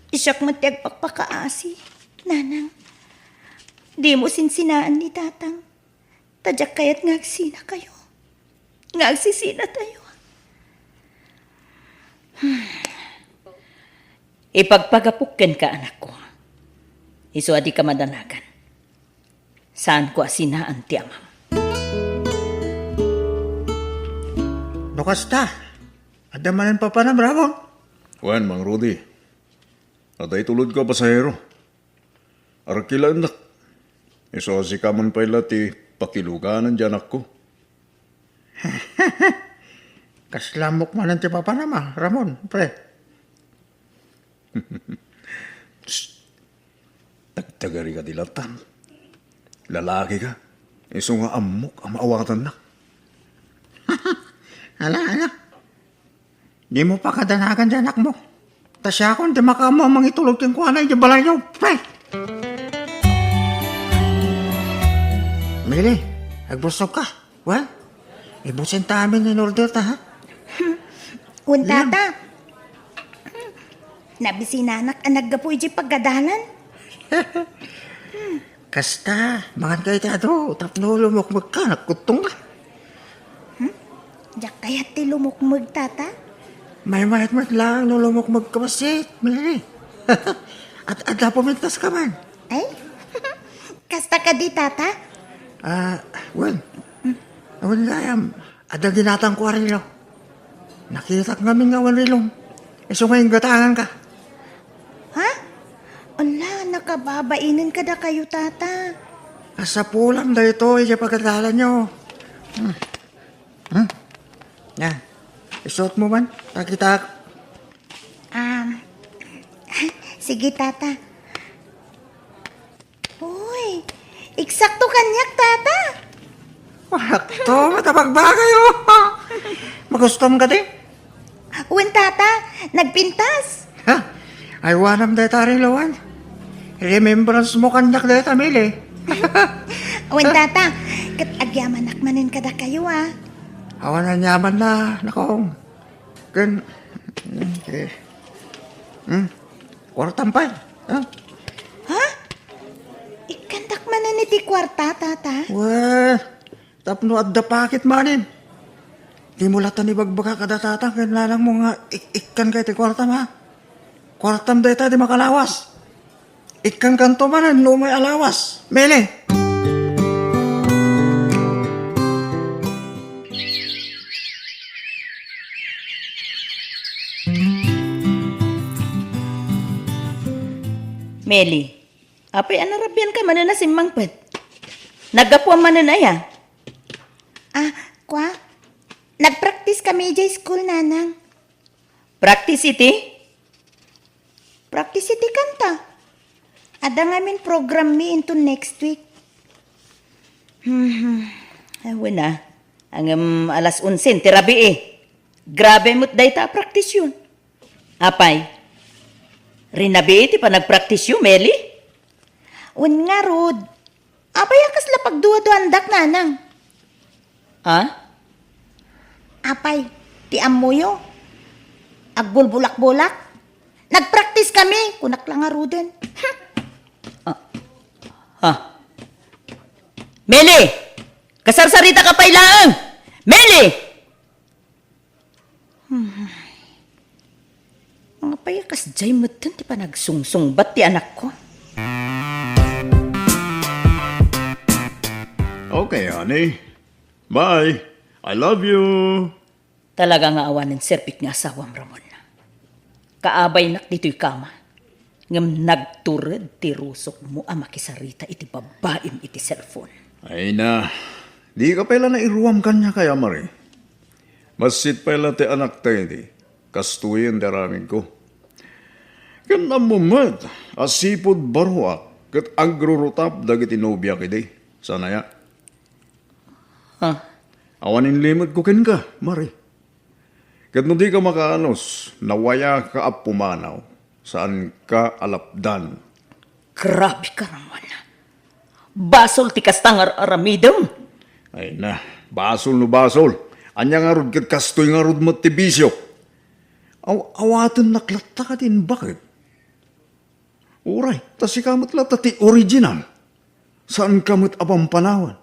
siak met ti agpakpakaasi, nanang. Dimo sinsinaan ni tatang. Ta diak kayat nga agsinakayo. Nga agsisinatayo. Ipagpagapok kenka, anakko. Isu a dika madanagan. Saanko a sinaan ti amam. No kasta, adda manen papanam, Ramon? Wen, Mang Rudy. Adda itulodko a pasahero. Arkilaennak. Isu a sika man pay la ti pakiluganan ti anakko. Kasla ammok manen ti papanam, a, Ramon, pre. Psst. Tagtagarika ti lattan. Lalakika. Isu nga ammok a maawatannak. Ala, ala. Dimo pakadanagan ti anakmo. Ta siakon ti makaammo a mangitulod kenkuana idiay balayyo. Pre! Mili, agbusog ka. Well, ibusin ta amin in order ta, ha? Wen, Tata. Nabisinanak a naggapu idiay pagadalan. Kasta, mangan ka iti adu, tapno lumukmeg ka, nagkuttong ka. Hmm? Diak kayat ti lumukmeg, Tata? Maymayat met laeng no lumukmeg ka bassit, Mary. At adda pumintas ka man. Ay? Kasta kadi, Tata? Ah, wen. Wen gayam, adda ginatangko a relo. Nakitak ngamin nga awan relom. Isu nga inggatangan ka. Ha? Ala, nakababainen kadakayo, Tata. Kasapulam daytoy idiay pagadalanyo. Hmm. Hmm? Na, isuot mo man. Takitak. Um, sige, Tata. Uy, eksakto kaniak, Tata. Wakto, matapagbagay, oh. Magustom ka, di? Wen, Tata, nagpintas. Ha? Ay, wanam dayta riloan. Remembrance mo kaniak dayta, Mili. Wen, Tata, ket agyamanak manen kadakayo, a. Awan a nyaman na, nakong. Ken, eh, hmm? Kuartam pay, ha? Ha? Ikkandak manen iti kuarta, Tata? Weh, tapno adda pakit manen. Dimo latta ibagbaga kada tatang ken nanangmo nga ik-, ikkanka iti kuartam, ha? Kuartam dayta ti makalawas. Ikkankanto manen no umay a lawas. Mili! Meli, apay a narabianka manen a simmangpet? Naggapuam manen aya? Ah, kwa? Nagpraktis kami idiay school, Nanang. Practice iti? Practice iti kanta. Adda ngamin program mi into next week. Hmm, awan a. Ngem alas onse ti rabii. Grabe met dayta a practice-yon. Apay, rinabii ti panagpractice-yo, Meli? Wen ngarud, apay a kasla pagduaduandak, Nanang? Ha? Apay, ti ammoyo? Agbulbulak-bulak? Nagpraktis kami, kunak la ngaruden. Ah. Ha? Meli! Kasarsaritaka pay laeng! Meli! Hmm. Apay a kasdiay metten ti panagsungsungbat ti anakko? Okay, honey. Bye. I love you. Talaga nga awanen serbik nga asawam, Ramon. Kaabaynak ditoy kama. Ngem nagtured ti rusokmo a makisarita iti babbaim iti cellphone. Ay na, dika pay la nairuam kaniak aya, Mari. Bassit pay la ti anakta idi, kastoyen ti aramidko. Ken ammom met a sipud baroak ket agrurutap dagiti nobiak idi. Saan aya? Ha? Awan inlimetko kenka, Mari. Ket no dika makaanus, nawayaka a pumanaw, saanka a lapdan. Grabe ka, Ramon. Basol ti kasta nga ar-aramidem. Ay na, Basol no basol. Ania ngarud ket kastoy ngarud met ti bisio? Aw-, awatennak latta kadi, baket? Uray, ta sika met latta ti original. Saanka met a pampanawan.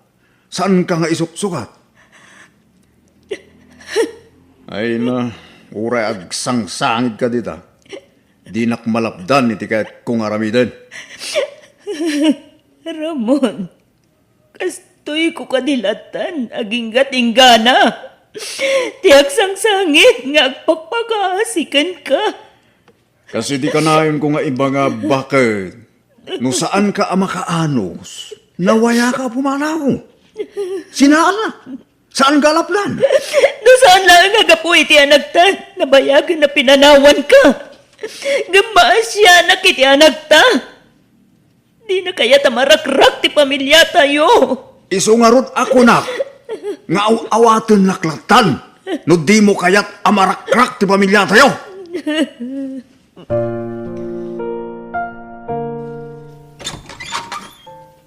Saanka nga isuksukat. Ay na, uray agsangsangit ka dita. Dinak malapdan iti kayatko nga aramiden. Ramon, kastoy ko kadi lattan aginggat inggana ti agsangsangit nga agpakpakaasi kenka. Kas iti kanayonko nga iba nga baket, no saanka a makaanos, nawayaka a pumanaw. Sinaanna, saanka a lapdan. No saan laeng a gapu iti anakta, nabayagen a pinanawanka. Ngem maasianak iti anakta. Dina kayat a marakrak ti pamiliatayo. Isu ngarud a kunak nga aw-awatennak lattan no dimo kayat a marakrak ti pamiliatayo.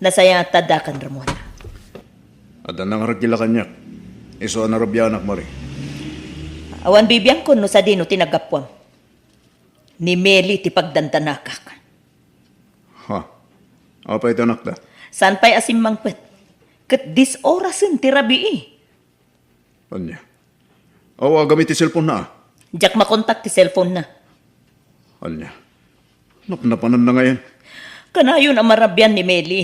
Nasayaat ta addakan, Ramon. Adda nangragila kaniak. Isu a narabianak, Mari. Awan bibiangkon no sadino ti naggapuam. Ni Meli ti pagdandanakak. Ha? Apay ti anakda? Saan pay a simmangpet? Ket dis orasen ti rabii. Ania? Aw, agami ti cellphone-na, a? Diak makontak ti cellphone-na. Ania? Napnapananna ngayen? Kanayon a marabian ni Meli.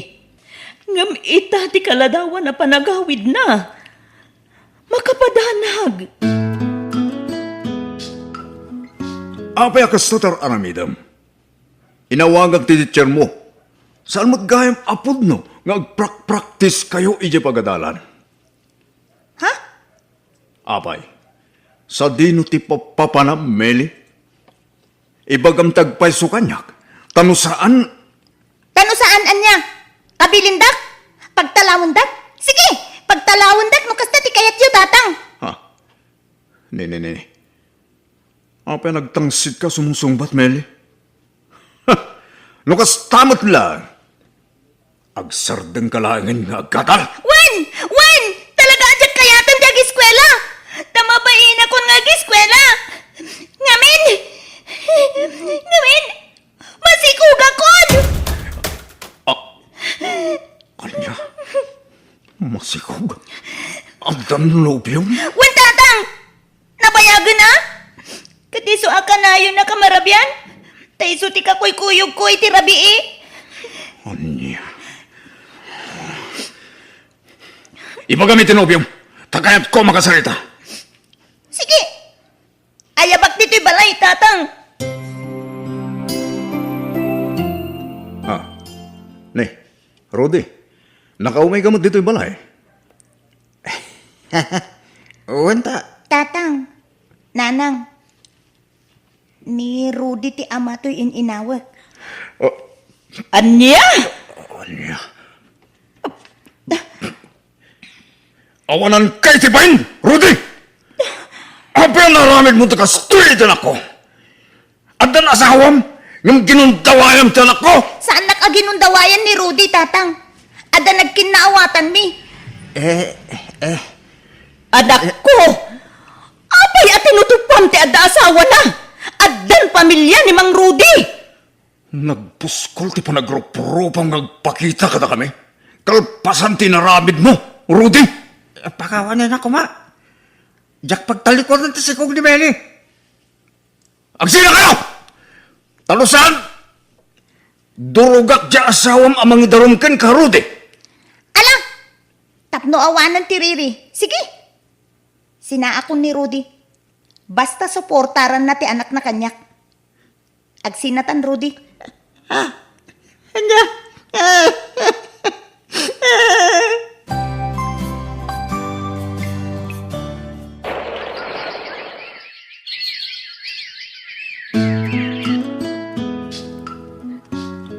Ngem ita ti kaladawan a panagawidna. Makapadanag. Apay a kasta ti ar-aramidem? Inawagak ti teacher-mo. Saan met gayam a pudno nga agprak-practice kayo idiay pagadalan? Ha? Apay, sadino ti papapanam, Meli? Ibagam ti agpayso kaniak, ta no saan— Ta no saan, ania? Kabilindak? Pagtalawendak? Sige, pagtalawendak no kasta ti kayatyo, Tatang. Ha? Ni, ni, ni. Apay nagtangsit ka sumusungbat, Meli? Ha! No kasta met la, agsardengka laengen nga aggatal. Wen! Wen! Talaga a diak kayaten ti ageskuela! Ta mabainakon nga ageskuela! Ngamin! Ngamin! Masikogakon! Ah, ania? Masikog? Addan nobiom? Wen, Tatang! Nabayagen a? Ket isu a kanayon a kamarabian? Ta isu ti kakuykuyogko iti rabii. Ania? Ibagam iti nobiom, ta kayatko a makasarita. Sige. Ayabak ditoy balay, Tatang. Ah. Ni, Rudy, nakaumay ka met ditoy balay? Wen ta. Tatang, Nanang, ni Rudy ti ama toy in-inawek. Oh. Ania? Ania? Awanan kay ti bain, Rudy! Apay a naramidmo ti kastoy iti anakko? Addan asawam, ngem ginundawayam ti anakko? Saannak a ginundawayan ni Rudy, Tatang. Adda nagkinnaawatanmi. Eh, eh. Anakko! Apay a tinutupam ti adda asawana? Addan pamilia ni Mang Rudy! Nagbuskol ti panagrupropam nga agpakita kadakami. Kalpasan ti inaramidmo, Rudy! Pakawanen a koma. Diak pagtalikudan ti sikog ni Meli. Agsina kayo! Ta no saan, durogak ti asawam a mangidarum kenka, Rudy. Ala! Tapno awanen ti riri. Sige. Sinaakon ni Rudy. Basta suportaranna ti anakna kaniak. Agsinatan, Rudy. Ah, ania?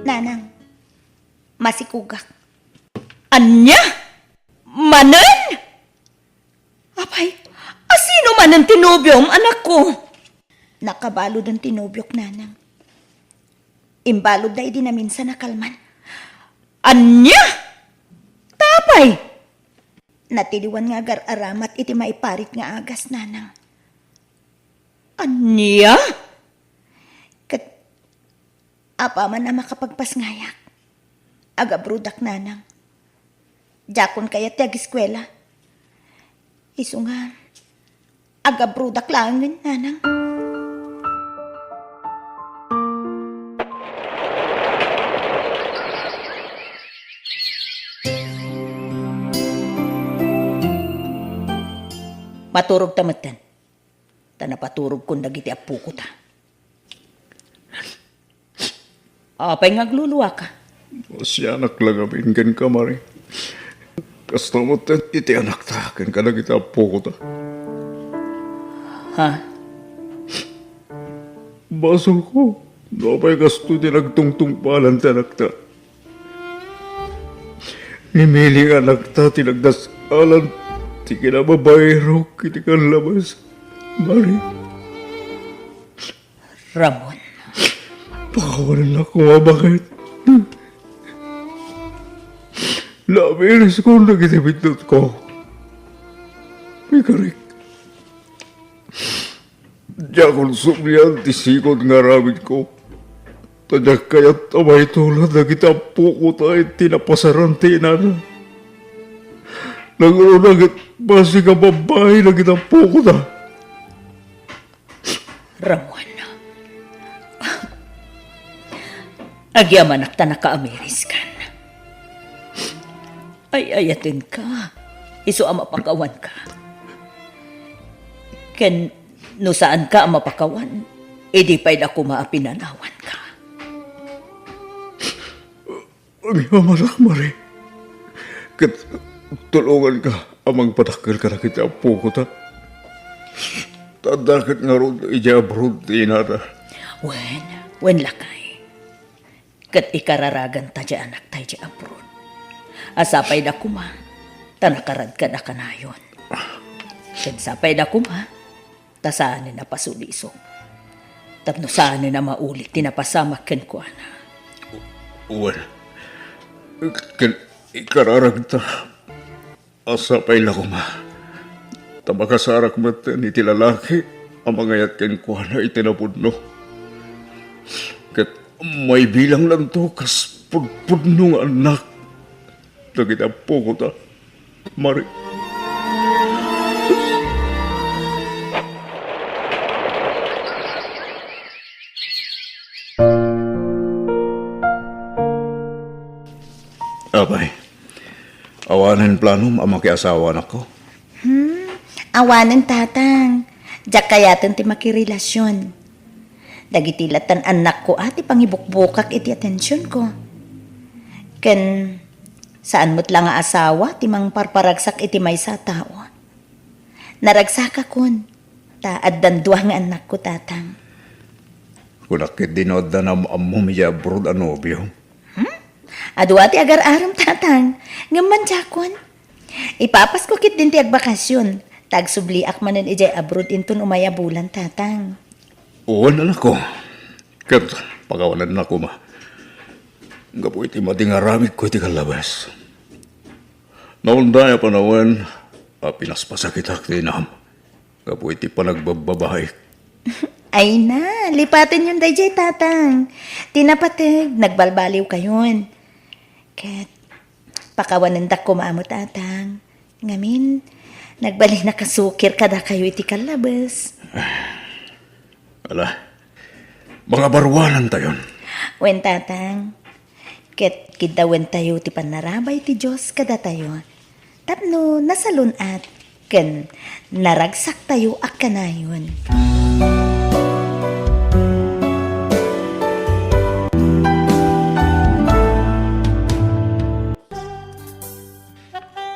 Nanang, masikogak. Ania? Manen? Apay, asino manen ti nobiom, anakko? Nakabaluden ti nobiok, Nanang. Imbaludna idi naminsan a kalman. Ania? Ta apay? Natiliwan nga agar-aramat iti maiparit nga agas, nanang. Ania? Ket apaman a makapagpasngayak, agabrodak, nanang. Diakon kayat ti agiskuela. Isu nga, agabrodak laengen, nanang. Maturog ta metten. Ta napaturogkon dagiti appokota. Apay nga agluluaka? Sianak la ngamin kenka, Mari. Kasta met iti anakta ken kadagiti appokota. Ha? Basolko, no apay kastoy ti nagtungtungpalan ti anakta. Ni Mili nga anakta ti nagdasalan ti kinababairok iti kallabas, Mari. Ramon. Pakawanennak koma, baket. Naamiriskon dagiti biddutko. Ikarik. Diakon sublian ti sikod nga aramidko. Ta diak kayat a maitulad dagiti appokota iti napasaran ti inana. Nangruna ket basig a babbai dagiti appokota. Ramon, agyamanak ta nakaamiriskan. Ay-ayatenka, isu a mapakawanka. Ken no saanka a mapakawan, idi pay da koma a pinanawanka. Agyamanak, Mari. Ket tulonganka a mangpadakkel kadagiti appokota. Ta adda ket ngarud idiay abroad ti inana. Wen, wen, lakay. Ket ikararaganta ti anakta idiay abroad. A sapay da koma, ta nakaradkad a kanayon. Ket sapay da koma, ta saanen a pasulisok. Tapno saanen a maulit ti napasamak kenkuana. Wen, ken ikararagta. A sapay la koma, ta makasarak met iti lalaki a mangayat kenkuana iti napudno. Ket maibilanglanto kas pudpudno nga annak dagiti appokota, Mari. Apay, awanen planom a makiasawa, anakko? Hmm, awanen, tatang. Diak kayaten ti makirelasion. Dagiti latan annakko a ti pangibukbukak iti atensionko. Ken saan met la nga asawa ti mangparparagsak iti maysa a tao. Naragsakakon, ta addan dua nga annakko, tatang. Kunak ketdi no adda naam-ammom idiay abroad a nobio. Hmm? Adu a ti agar-arem, tatang. Ngem madiakon. Ipapasko ketdin ti agbakasyon, ta agsubliak manen idiay abroad inton umay a bulan, tatang. Wen, anakko. Ket pakawanennak koma. Gapu iti madi nga aramidko iti kallabas. Naunday a panawen a pinaspasakitak ti inam gapu iti panagbabbabaik. Ay na, lipatenyon daydiay, tatang. Ti napateg, nagbalbaliwkayon. Ket pakawanendak koma met, tatang. Ngamin, nagbalin a kasukir kadakayo iti kallabas. Ala, mangabaruanantayon. Wen, tatang. Ket kiddawentayo ti pannarabay ti Dios kadatayo tapno nasalun-at ken naragsaktayo a kanayon.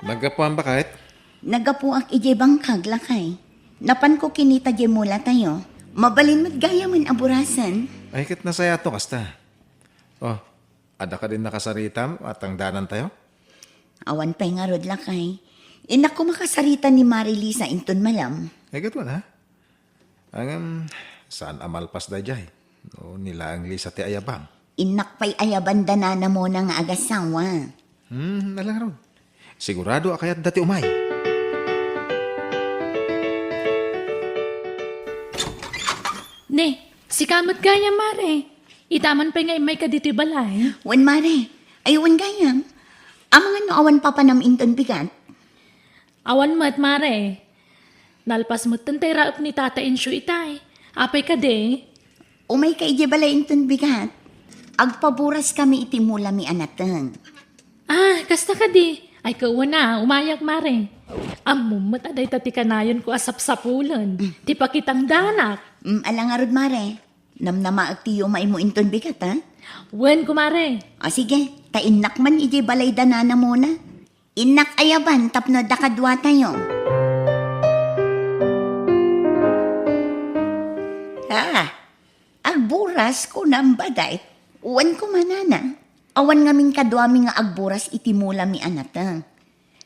Naggapuam, baket? Naggapuak idiay bangkag, lakay. Napanko kinita diay mulatayo. Mabalin met gayamen a burasen. Ay, ket nasayato kasta. Oh, adda kadin nakasaritam a tangdanantayo? Awan pay ngarud, lakay. Innak koma kasarita ni Mari Lisa inton malem. Ay, ket wen, ha? Ngem, saan a malpas daydiay no ni laeng Lisa ti ayabang? Innak pay ayaban da Nana Mona nga agasawa. Hmm, ala ngarud. Sigurado a kayatda ti umay. Eh, sika met gayam, Mare. Ita man pay nga immayka ditoy balay. Wen, Mare. Ay, wen gayam. Amangan no awan papanam inton bigat? Awan met, Mare. Nalpas metten tay raep ni Tata Incio itay. Apay kadi? Umayka idiay balay inton bigat. Agpaburas kami iti mulami a nateng. Ah, kasta kadi? Ay, kawana, umayak, Mare. Ammom met a dayta ti kanayonko a sapsapulen, ti pakitangdanak. Mm, ala ngarud, Mare. Namnamaek ti yumaymo inton bigat, ha? Wen, kumare. O, sige, ta innak man idiay balay da Nana Mona. Innak ayaban tapno adda kaduatayo. Ah, agburas, kunam, Badet. Wen koma, Nana. Awan ngamin kaduami nga agburas iti mulami a nateng.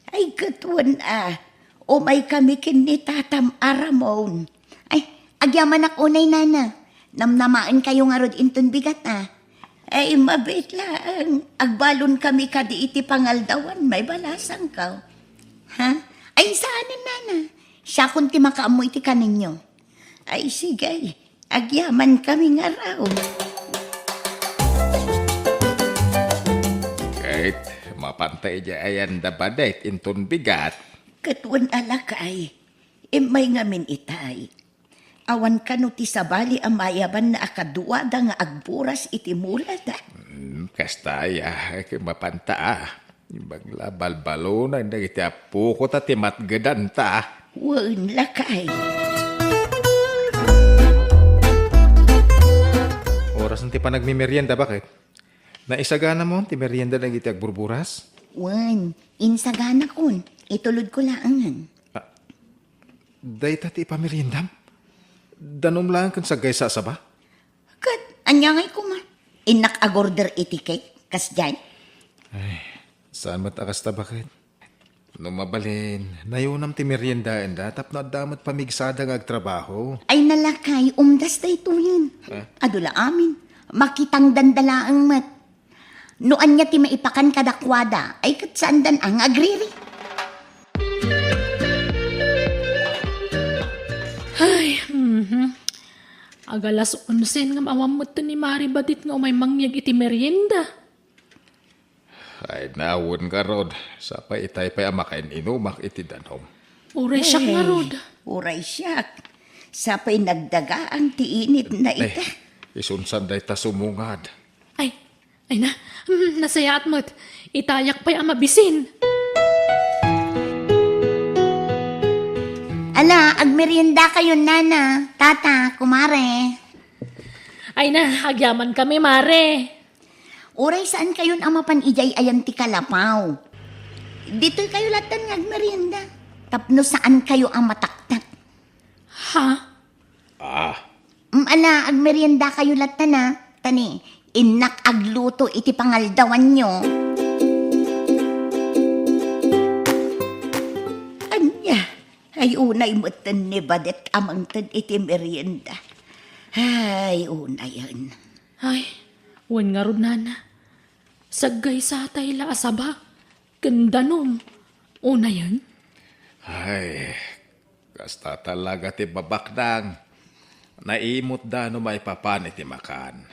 Ay, ket wen a, umaykami ken ni Tatam a Ramon. Ay, agyamanak unay, Nana. Namnamaenkayo ngarud inton bigat a. Ay, mabiit laeng. Agbalon kami kadi iti pangaldawan, maibalasangko. Ha? Ay, saanen, Nana. Siakon ti makaammo iti kanenyo. Ay, sige. Agyaman kami ngarud. Ket mapanta idiay ayan da Badet inton bigat. Ket wen a, lakay, immay ngamin itay. Awan kano ti sabali a mayabanna a kaduada nga agburas iti mulada. Hmm, kasta aya, ket mapanta a. Imbag la balbalona dagiti appoko ta ti matgedanta. Wen, lakay. Orasen ti panagmimerienda, Baket. Naisagana mo ti merienda dagiti agburburas? Wen, insaganakon. Itulodko laengen. Ah, dayta ti ipameriendam? Danum laeng ken saggaysa a saba? Ket ania ngay koma? Innak agorder iti cake, kasdiay? Ay, saan met a kasta, Baket? No mabalin, nayonam ti meriendaenda tapno adda met pamigsada nga agtrabaho. Ay, nalakay, umdas daytoyen. Ha? Adu la amin. Makitangdanda laeng met. No ania ti maipakan kadakuada, ay ket saandan a nga agriri. Ay, mhm. Agalas onsen ngem awan met ni Mari Badit nga umay mangyeg iti merienda. Ay, nawen ngarud, sapay itay pay a makain-inumak iti danum. Uray siak ngarud. Uray siak. Sapay nagdagaang ti init na ita. Isunsan dayta sumungad. Ay, ay na, mm, nasayaat met. Itayak pay a mabisin. Ala, agmerienda kayo, Nana, Tata, Kumare. Ay na, agyaman kami, Mare. Uray saan kayon a mapan idiay ayan ti kalapaw. Ditoy kayo lattan nga agmerienda. Tapno saan kayo a mataktak. Ha? Ah. Mm, ala, agmerienda kayo lattan a. Tani, innak agluto iti pangaldawanyo. Ania, ay unay metten ni Badet a mangted iti merienda. Ay, unayen. Ay, wen ngarud, Nana. Saggaysatay la a saba ken danum. Unayen? Ay, kasta talaga ti babaknang. Naimot da no maipapan iti makan.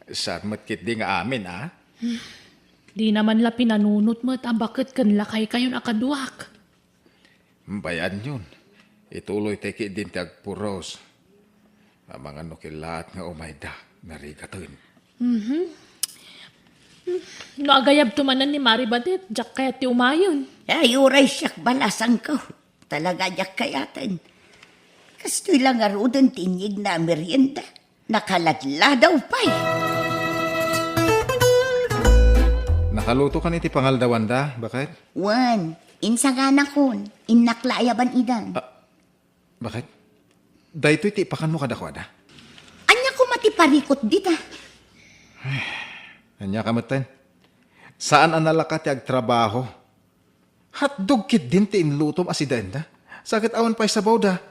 Saan met ketdi nga amin, a? Dina man la pinanunot met a baket ken lakaykayon a kaduak. Bayanyon, ituloytay ketdin ti agpuros. Amangan no kellaat nga umayda, narigaten. Mhm. No agayabto manen ni Mari Badet, diak kayat ti umayen. Ay, uray siak balasangko. Talaga diak kayaten. Kastoy la ngaruden ti inyegna a merienda. Nakaladladaw pay. Nakaluto kan iti pangaldawanda, Baket? Wen, insaganakon. Innak la ayaban idan. Ah, Baket? Daytoy ti ipakanmo kadakuada? Ania koma ti parikut dita? Ay, ania ka metten? Saan a nalaka ti agtrabaho. Hotdog ketdin ti inlutom a sidaenda. Sa ket awan pay sabawda.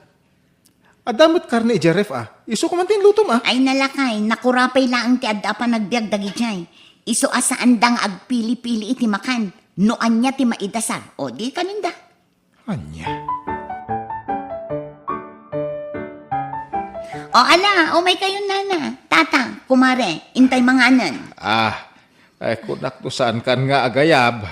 Adda met karne idiay ref a. Isu koma ti inlutom a. Ay nalakay, nakurapay laeng ti adda a panagbiag dagidiay. Isu a saanda nga agpili-pili iti makan. No ania ti maidasar, o di kaninda. Ania? O ala, umay kayo, nana, tata, kumare, intay manganen. Ah, ay, kunak to saan kan nga agayab.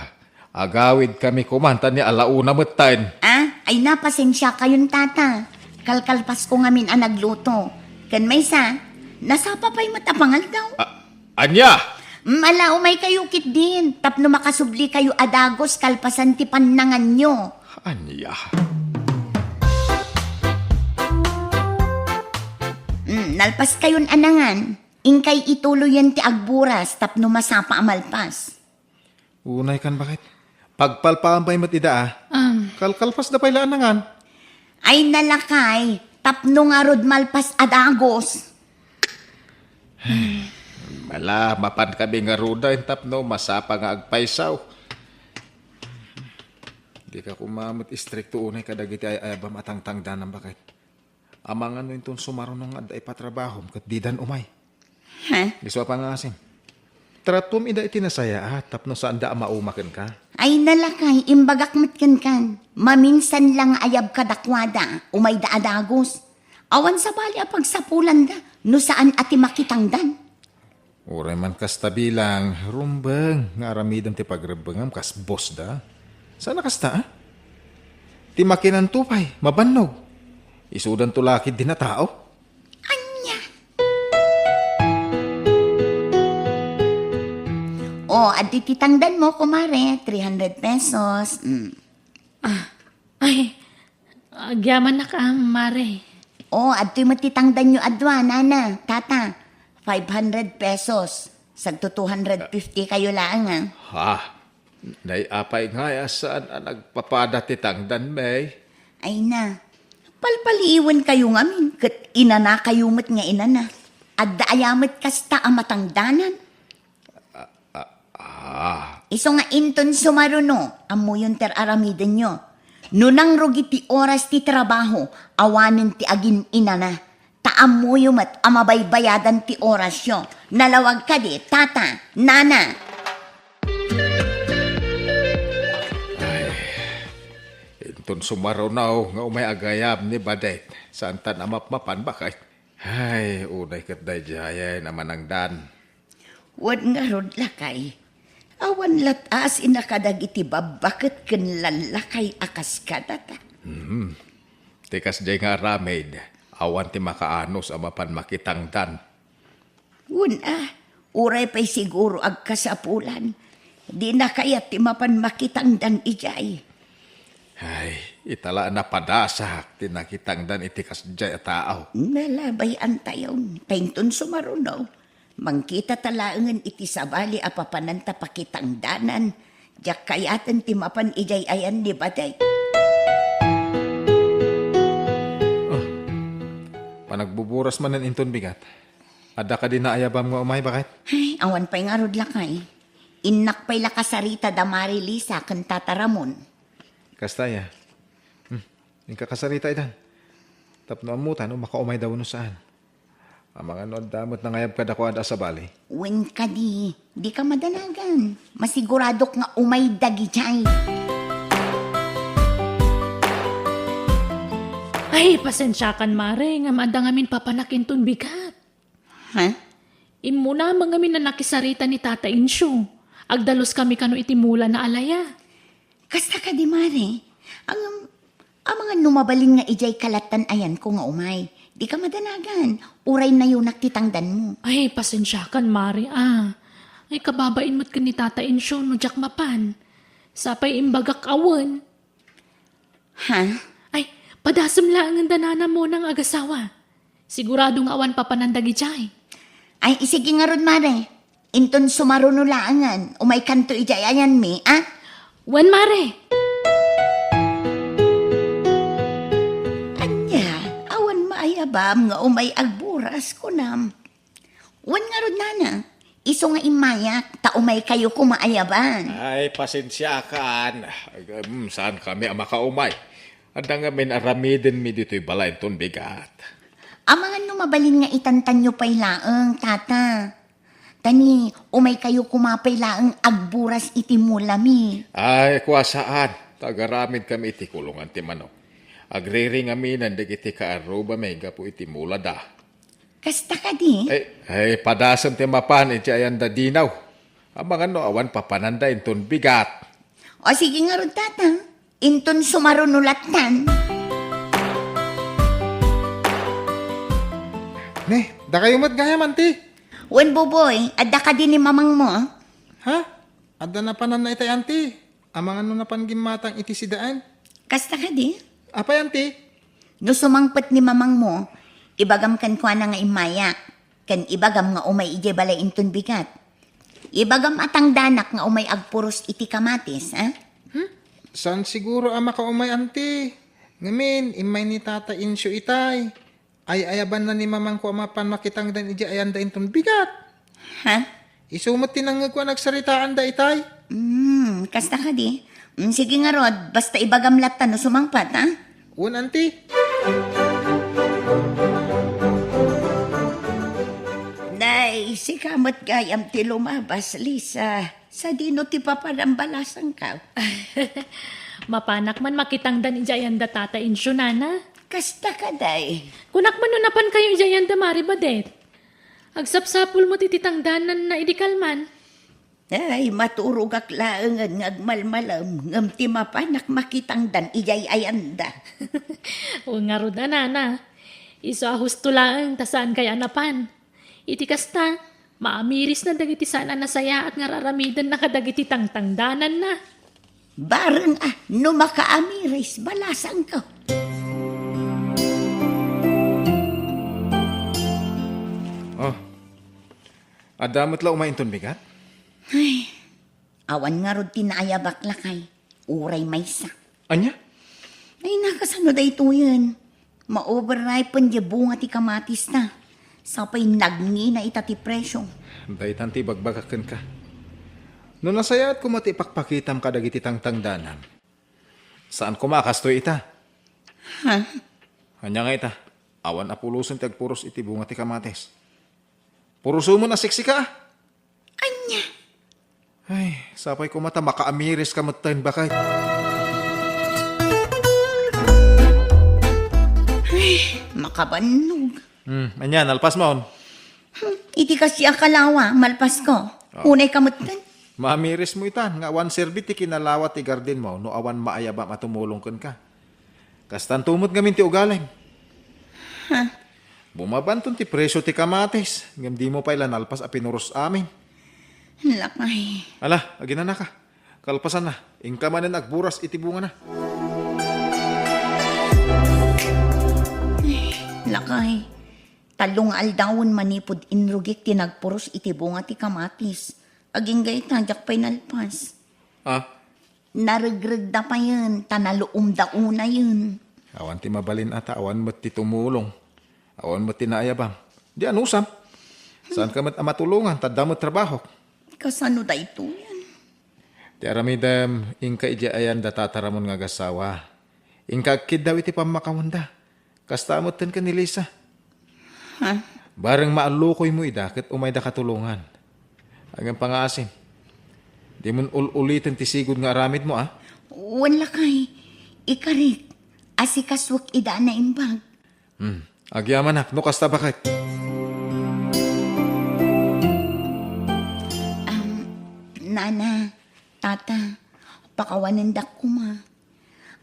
Agawid kami kuman ta ni alauna metten. Ah, ay, napasensia kayon, tata. Kalkalpas ko ngamin a nagluto. Ken maysa, nasapa pay met a pangaldaw. Ah, anya? Mm, ala, umay kayo ketdin, tapno makasubli kayo a dagus kalpasan ti pannanganyo. Anya? Mm, nalpas kayon a nangan, inkay ituloyen ti agburas tapno masapa a malpas. Unay kan, baket. Pagpalpaan pay met ida, ah. Am. Kalkalpas da pay la a nangan. Ay, nalakay, tapno ngarud malpas a dagus. Ala, mapan kami ngaruden tapno masapa nga agpaysaw. Dika koma met istrikto unay kadagiti ay-ayabam a tangtangdanam, baket. Amangan no inton sumaruno nga adda ipatrabahom ket didan umay. Ha? Isu a pangasim. Tratom ida iti nasayaat tapno saanda a mauma kenka. Ay, nalakay, imbagak met kenkan. Maminsan la nga ayab kadakuada, umayda a dagus. Awan sabali a pagsapulanda no saan a ti makitangdan. Uray man kasta bilang, rumbeng nga aramidem ti pagrebbengam kas boss da. Saan a kasta, ah? Ti makinanto pay, mabannog. Isudanto la ketdin a tao. Anya? O, adtoy ti tangdanmo, kumare, three hundred pesos. Mm. Ah, ay, agyamanak, ah, mare. O, adtoy met ti tangdanyo a dua, nana, tata. Five hundred pesos. Sagto two hundred fifty kayo laeng, ah. Ha? Nay apay ngay a saan a nagpapada ti tangdan, May? Ay na, palpaliiwen kayo ngamin, ket inana kayo met nga inana. Adda aya met kasta a matangdanan? Ah, ah, ah. Isu nga inton sumaruno, ammoyon ti ar-aramidenyo. No nangrugi ti oras ti trabaho, awanen ti agin-inana. Ta ammoyo met a mabaybayadan ti orasyo. Nalawag kadi, tata, nana. Ay, inton sumaruno nga umay agayab ni Badet, saantan a mapmapan, baket. Ay, unay ket daydiayen a manangdan. Wen ngarud, lakay, awan lat-as inakadagiti babbaket ken lallakay a kaskadata. Mhm. Ti kasdiay nga aramid, awan ti makaanus a mapan makitangdan. Wen a, uray pay siguro agkasapulan, dina kayat ti mapan makitangdan idiay. Ay, ita la a napadasak ti nakitangdan iti kasdiay a tao. Nalabay antayon, ta inton sumaruno, mangkitata laengen iti sabali a papananta pakitangdanan, diak kayaten ti mapan idiay ayan ni Badet. Ah, panagbuburas manen inton bigat. Adda kadi naayabam nga umay, baket? Ay, awan pay ngarud, lakay. Innak pay la kasarita da Mari Lisa ken Tata Ramon. Kasta aya. Hmm. Inka kasarita idan. Tapno ammotan no makaumayda wenno saan. Amangan no adda met nangayab kadakuada a sabali. Wen kadi, dika madanagan. Masiguradok nga umay dagidiay. Ay, pasensiakan, mare, ngem adda ngamin papanak inton bigat. Ha? Immuna met ngamin a nakisarita ni Tata Incio. Agdaluskami kano iti mulana a laya. Kasta kadi, mare? Ngem, amangan no mabalin nga idiay kalattan ayanko nga umay. Dika madanagan. Uray nayunak ti tangdanmo. Ay, pasensiakan, mare, ah. Ay, kababain met ken ni Tata Incio no diak mapan. Sapay imbagak a wen. Ha? Ay, padasem laengen da nanam, Monang, agasawa. Sigurado nga awan papanan dagidiay. Ay, isigi ngarud, mare. Inton sumaruno laengen, umaykanto idiay ayanmi, a? Wen, mare. Ania, awan maayabam nga umay agburas, kunam? Wen ngarud, nana, isu nga immayak, ta umay kayo koma ayaban. Ay, pasensiakan. Agam, saan kami a makaumay? Adda ngamin aramidenmi ditoy balay inton bigat. Amangan no mabalin nga itantanyo pay laeng, tata. Ta ni, umay kayo koma pay laeng agburas iti mulami. Ay, kua saan. Ta agaramid kami iti kulongan ti manok. Agriringaminen dagiti kaarrubami gapu iti mulada. Kasta kadi? Ay, ay, padasem ti mapan iti ayanda dinaw. Amangan no awan papananda inton bigat. O sige ngarud, tata. Inton sumaruno lattan. Ne, dakayo met gayam, anti? Wen, Boboy, adda kadi ni mamangmo? Ha? Adda napananna itay, anti? Amangan no napan gimmatang iti sidaen? Kasta kadi? Apay, anti? No sumangpet ni mamangmo, ibagam kenkuana nga immayak, ken ibagam nga umay idiay balay inton bigat. Ibagam a tangdanak nga umay agpuros iti kamatis, a? Hmm? Saan siguro a makaumay, anti? Ngamin, immay ni Tata Incio itay. Ay-ayabanna ni mamangko a mapan makitangdan idiay ayanda inton bigat. Ha? Isu met ti nangngegko a nagsaritaanda itay. Hmm, kasta kadi? Hmm, sige ngarud, basta ibagam latta no sumangpet, ha? Wen, anti. Nay, sika met gayam ti lumabas, Lisa. Sadino ti papanam balasangko? Mapanak man makitangdan idiay ayanda Tata Incio, nana. Kasta kadi? Kunak man no napankayo idiay ayanda Mari Badet. Agsapsapul met iti tangdananna idi kalman. Ay, maturogak laengen nga agmalmalem, ngem ti mapanak makitangdan idiay ayanda. O ngarud a, nana. Isu a husto laeng ta saankayo a napan. Iti kasta, maamirisna dagiti saan a nasayaat nga ar-aramidenna kadagiti tangtangdananna. Bareng a, no makaamiris, balasangko. Oh. Adda met la umay inton bigat? Ay, awan ngarud ti naayabak, lakay. Uray maysa. Ania? Ay, nakasano daytoyen? Ma-overripen diay bunga ti kamatista. Sapay nagngina ita ti presio. Daytan ti ibagbagak kenka. No nasayaat koma ti ipakpakitam kadagiti tangtangdanam, saan koma a kastoy ita. Ha? Ania nga ita? Awan a pulosen ti agpuros iti bunga ti kamatis. Purosemon a siksika, a. Ania? Ay, sapay koma ta makaamiris ka metten, baket. Ay, makabannog. Hmm, ania, nalpasmon? Hmm, iti kasdi a kalawa, malpasko. Ah. Unay ka metten. Maamiris mo itan, nga awan serbi ti kinalawa ti gardenmo no awan maayabam a tumulong kenka. Kastanto met ngamin ti ugalim. Ha? Bumabanton ti presio ti kamatis, ngem dimo pay la nalpas a pinuros amin. Lakay. Ala, aginanaka. Kalpasanna, inka manen agburas iti bungana. Lakay. Tallo nga aldawen manipud inrugik ti nagpuros iti bunga ti kamatis. Agingga ita, diak pay nalpas. Ah? Naregregda payen, ta naluomda unayen. Awan ti mabalin a ta awan met ti tumulong. Awan met ti naayabam. Di anusam. Saanka met a matulongan, ta adda met trabahok. Kasano daytoyen? Ti aramidem, inka idiay ayanda Tata Ramon nga agasawa. Inka agkiddaw iti pammakawanda. Kasta metten ken ni Lisa. Ha? Bareng maallukoymo ida ket umayda katulongan. Ngem pangngaasim, dimon ul-uliten ti sigud nga aramidmo, a? Wen, lakay. Ikarik, asikasuek ida a naimbag. Hmm. Agyamanak, no kasta, baket. Am, nana, tata, pakawanendak koma.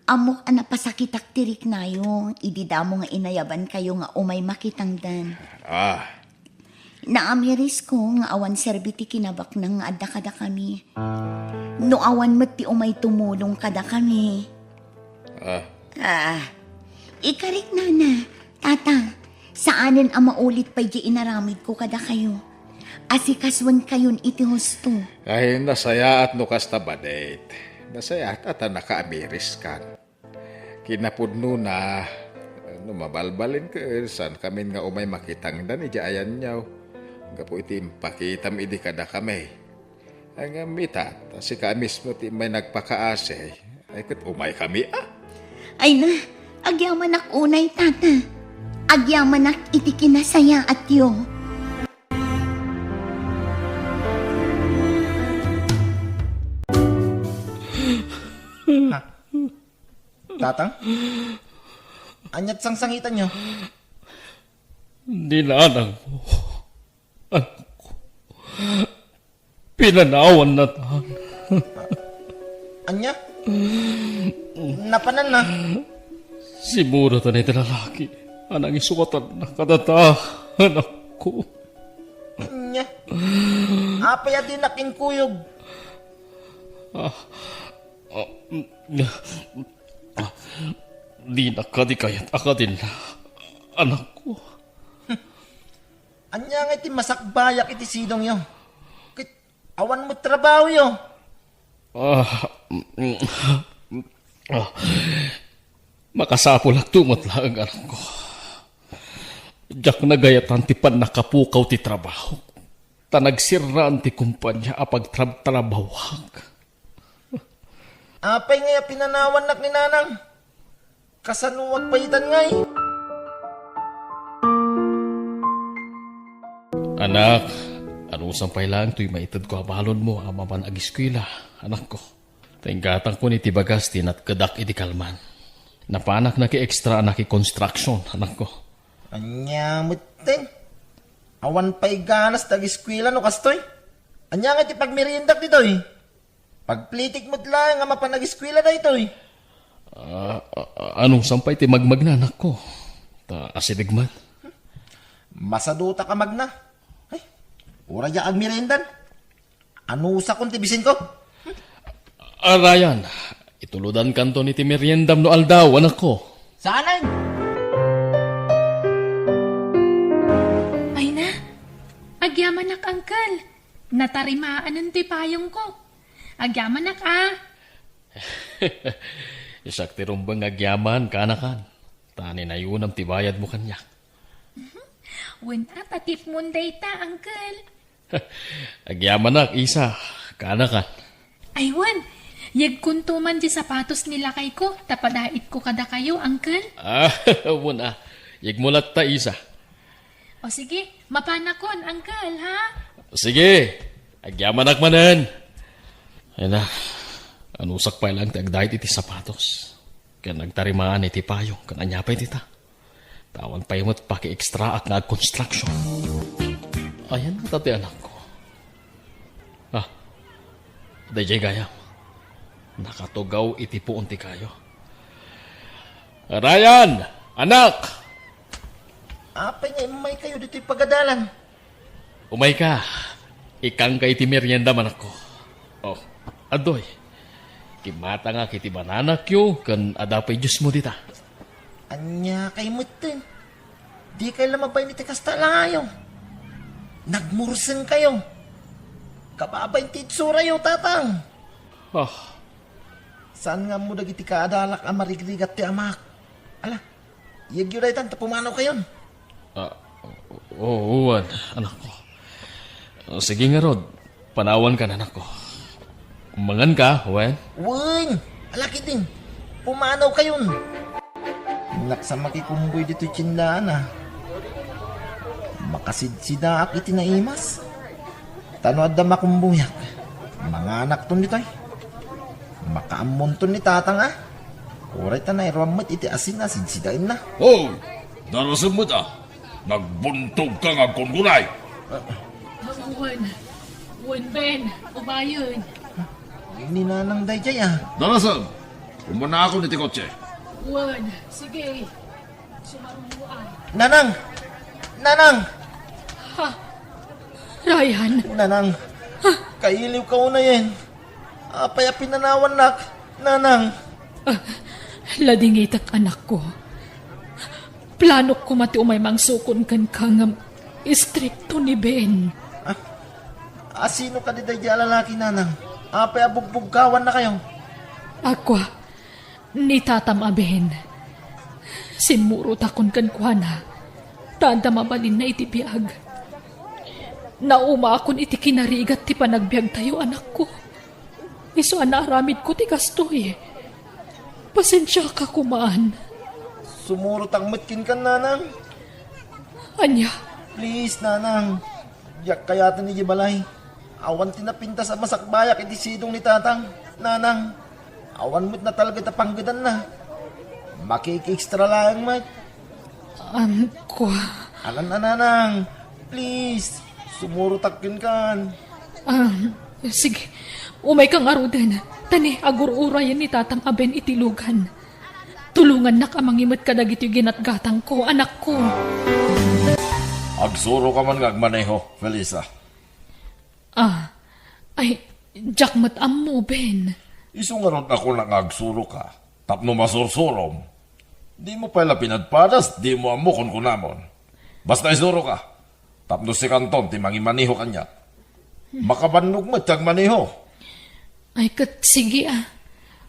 Ammok a napasakitak ti riknayo idi damo nga inayabankayo nga umay makitangdan. Ah. Naamirisko nga awan serbi ti kinabaknang nga adda kadakami. No awan met ti umay tumulong kadakami. Ah. Ah. Ikarik, nana, tata, saanen a maulit pay di inaramidko kadakayo. Asikasuenkayon iti husto. Ay, nasayaat no kasta, Badet. Nasayaat a ta nakaamiriskan. Kinapudnona, no mabalbalin ket, saankamin nga umay makitangdan idiay ayanyo. Gapu iti impakitam idi kadakami. Ngem ita, ta sika a mismo ti immay nagpakaasi, ay ket umaykami, a? Ay na, agyamanak unay, tata. Agyamanak iti kinasayaatyo. Ha? Tata? Ania't sangsangitanyo? Ni nanangmo, anakko. Pinanawanna tan. Ania? Napananna? Simmuratan iti lalaki a nangisuatanna kadata, anakko. Ania? Apay a dinak inkuyog? Ah, ah, mm, ah, dinak kadi kayat a kadin, anakko. Ania nga iti masakbayak iti sidongyo? Ket awan met trabahoyo. Ah, mm, ah, makasapulakto met laeng, anakko. Diak nagayatan ti pannakapukaw ti trabahok, ta nagsirraan ti kumpania a pagtrabtrabahoak. Apay ngay a pinanawannak ni nanang? Kasanoak pay itan ngay? Anak, anusan pay laeng toy maitedko a balonmo a mapan agiskuela, anakko. Ta inggatangkon iti bagas ti natkedak idi kalman. Napanak naki-extra a naki-construction, anakko. Ania metten? Awan pay ganas ti agiskuela no kastoy? Ania nga ti pagmeriendak ditoy? Pagplitik met laeng a mapan agiskuela daytoy. Ah, ah, ah, anusan pay ti magmagna, anakko? Ta asideg man. Masadutak a magna. Ay, uray diak agmeriendan. Anusakon ti bisinko? Ah, Ryan, itulodankanton iti meriendam no aldaw, anakko. Saanen? Ay na, agyamanak, Uncle. Natarimaanen ti payongko. Agyamanak, a. Siak ti rumbeng nga agyaman, kanakan. Ta ninayonam ti bayadmo kaniak. Wen a, ta tipmon dayta, Uncle. Agyamanak, Isa, kanakan. Ay, wen, yegkonto man ti sapatos ni lakayko, ta padaitko kadakayo, Uncle. Ah, wen a. Yegmo latta, Isa. O sige, mapanakon, Uncle, ha? Sige, agyamanak manen. Ay na, anusak pay laeng ti agdait iti sapatos. Ken agtarimaan iti payong, ken ania pay dita? Ta awan pay met paki-extraak nga agconstruction. Ayan ta ti anakko. Ah, daydiay gayam. Nakatugaw iti puon ti kayo. Ryan! Anak! Apay nga immaykayo ditoy pagadalan? Umayka. Ikkanka iti meriendam, anakko. Oh, adtoy. Kimmatangak iti bananakyo ken adda pay juicemo dita. Ania kay metten? Dikay la mabain iti kasta a layo. Nagmursengkayo. Kababain ti itsuratayo, tatang. Ah. Saan nga ammo dagiti kaadalak a marigrigat ti amak? Ala, yegyo daytan ta pumanawkayon. Ah, o-, o-, wen, anakko. Sige ngarud, panawankan, anakko. Manganka, wen? Wen, ala ketdin. Pumanawkayon. Innak sa makikumboy ditoy tiendaan a. Makasidsidaak iti naimas. Ta no adda makumboyak, manganakton ditoy. Makaammonton ni tatang a. Uray ta nairuam met iti asin a sidsidaenna. Hoy! Darasem met a. Nagbuntogka nga agkunkunay. Wen, wen, Ben, umayen. Ni nanang daydiay a. Darasem, umanakon iti kotse. Wen, sige. Sumarunoan. Nanang! Nanang! Ha? Ryan? Nanang, kailiwka unayen. Apay a pinanawannak, nanang? Ah, ladingitek, anakko. Planok koma ti umay mangsukon kenka ngem istrikto ni Ben. Ah, asino kadi daydiay a lalaki, nanang? Apay a bugbugkawannakayo? Akua, ni tatam a Ben. Simmurotakon kenkuana, ta adda mabalinna iti biag. Naumaakon iti kinarigat ti panagbiagtayo, anakko. Isu a naaramidko ti kastoy. Pasensiaka koman. Sumurotak met kenka, nanang. Ania? Please, nanang. Diak kayaten idiay balay. Awan ti napintas a masakbayak iti sidong ni tatang, nanang. Awan met natalged a panggedanna. Makik-extra laeng met. Um, kua. Alan a, nanang, please, sumurotak kenkan. Um, sige, umayka ngaruden. Ta ni agur-urayen ni Tatang a Ben iti lugan. Tulongannak a mangimet kadagitoy ginatgatangko, anakko. Agsuroka man nga agmaneho, Felisa. Ah, ay, diak met ammo, Ben. Isu ngarud a kunak nga agsuroka, tapno masursurom. Dimo pay la pinadpadas, dimo ammo kunkunamon. Basta isuroka, tapno sikanton ti mangimaneho kaniak. Makabannog met ti agmaneho. Ay, ket sige, ah.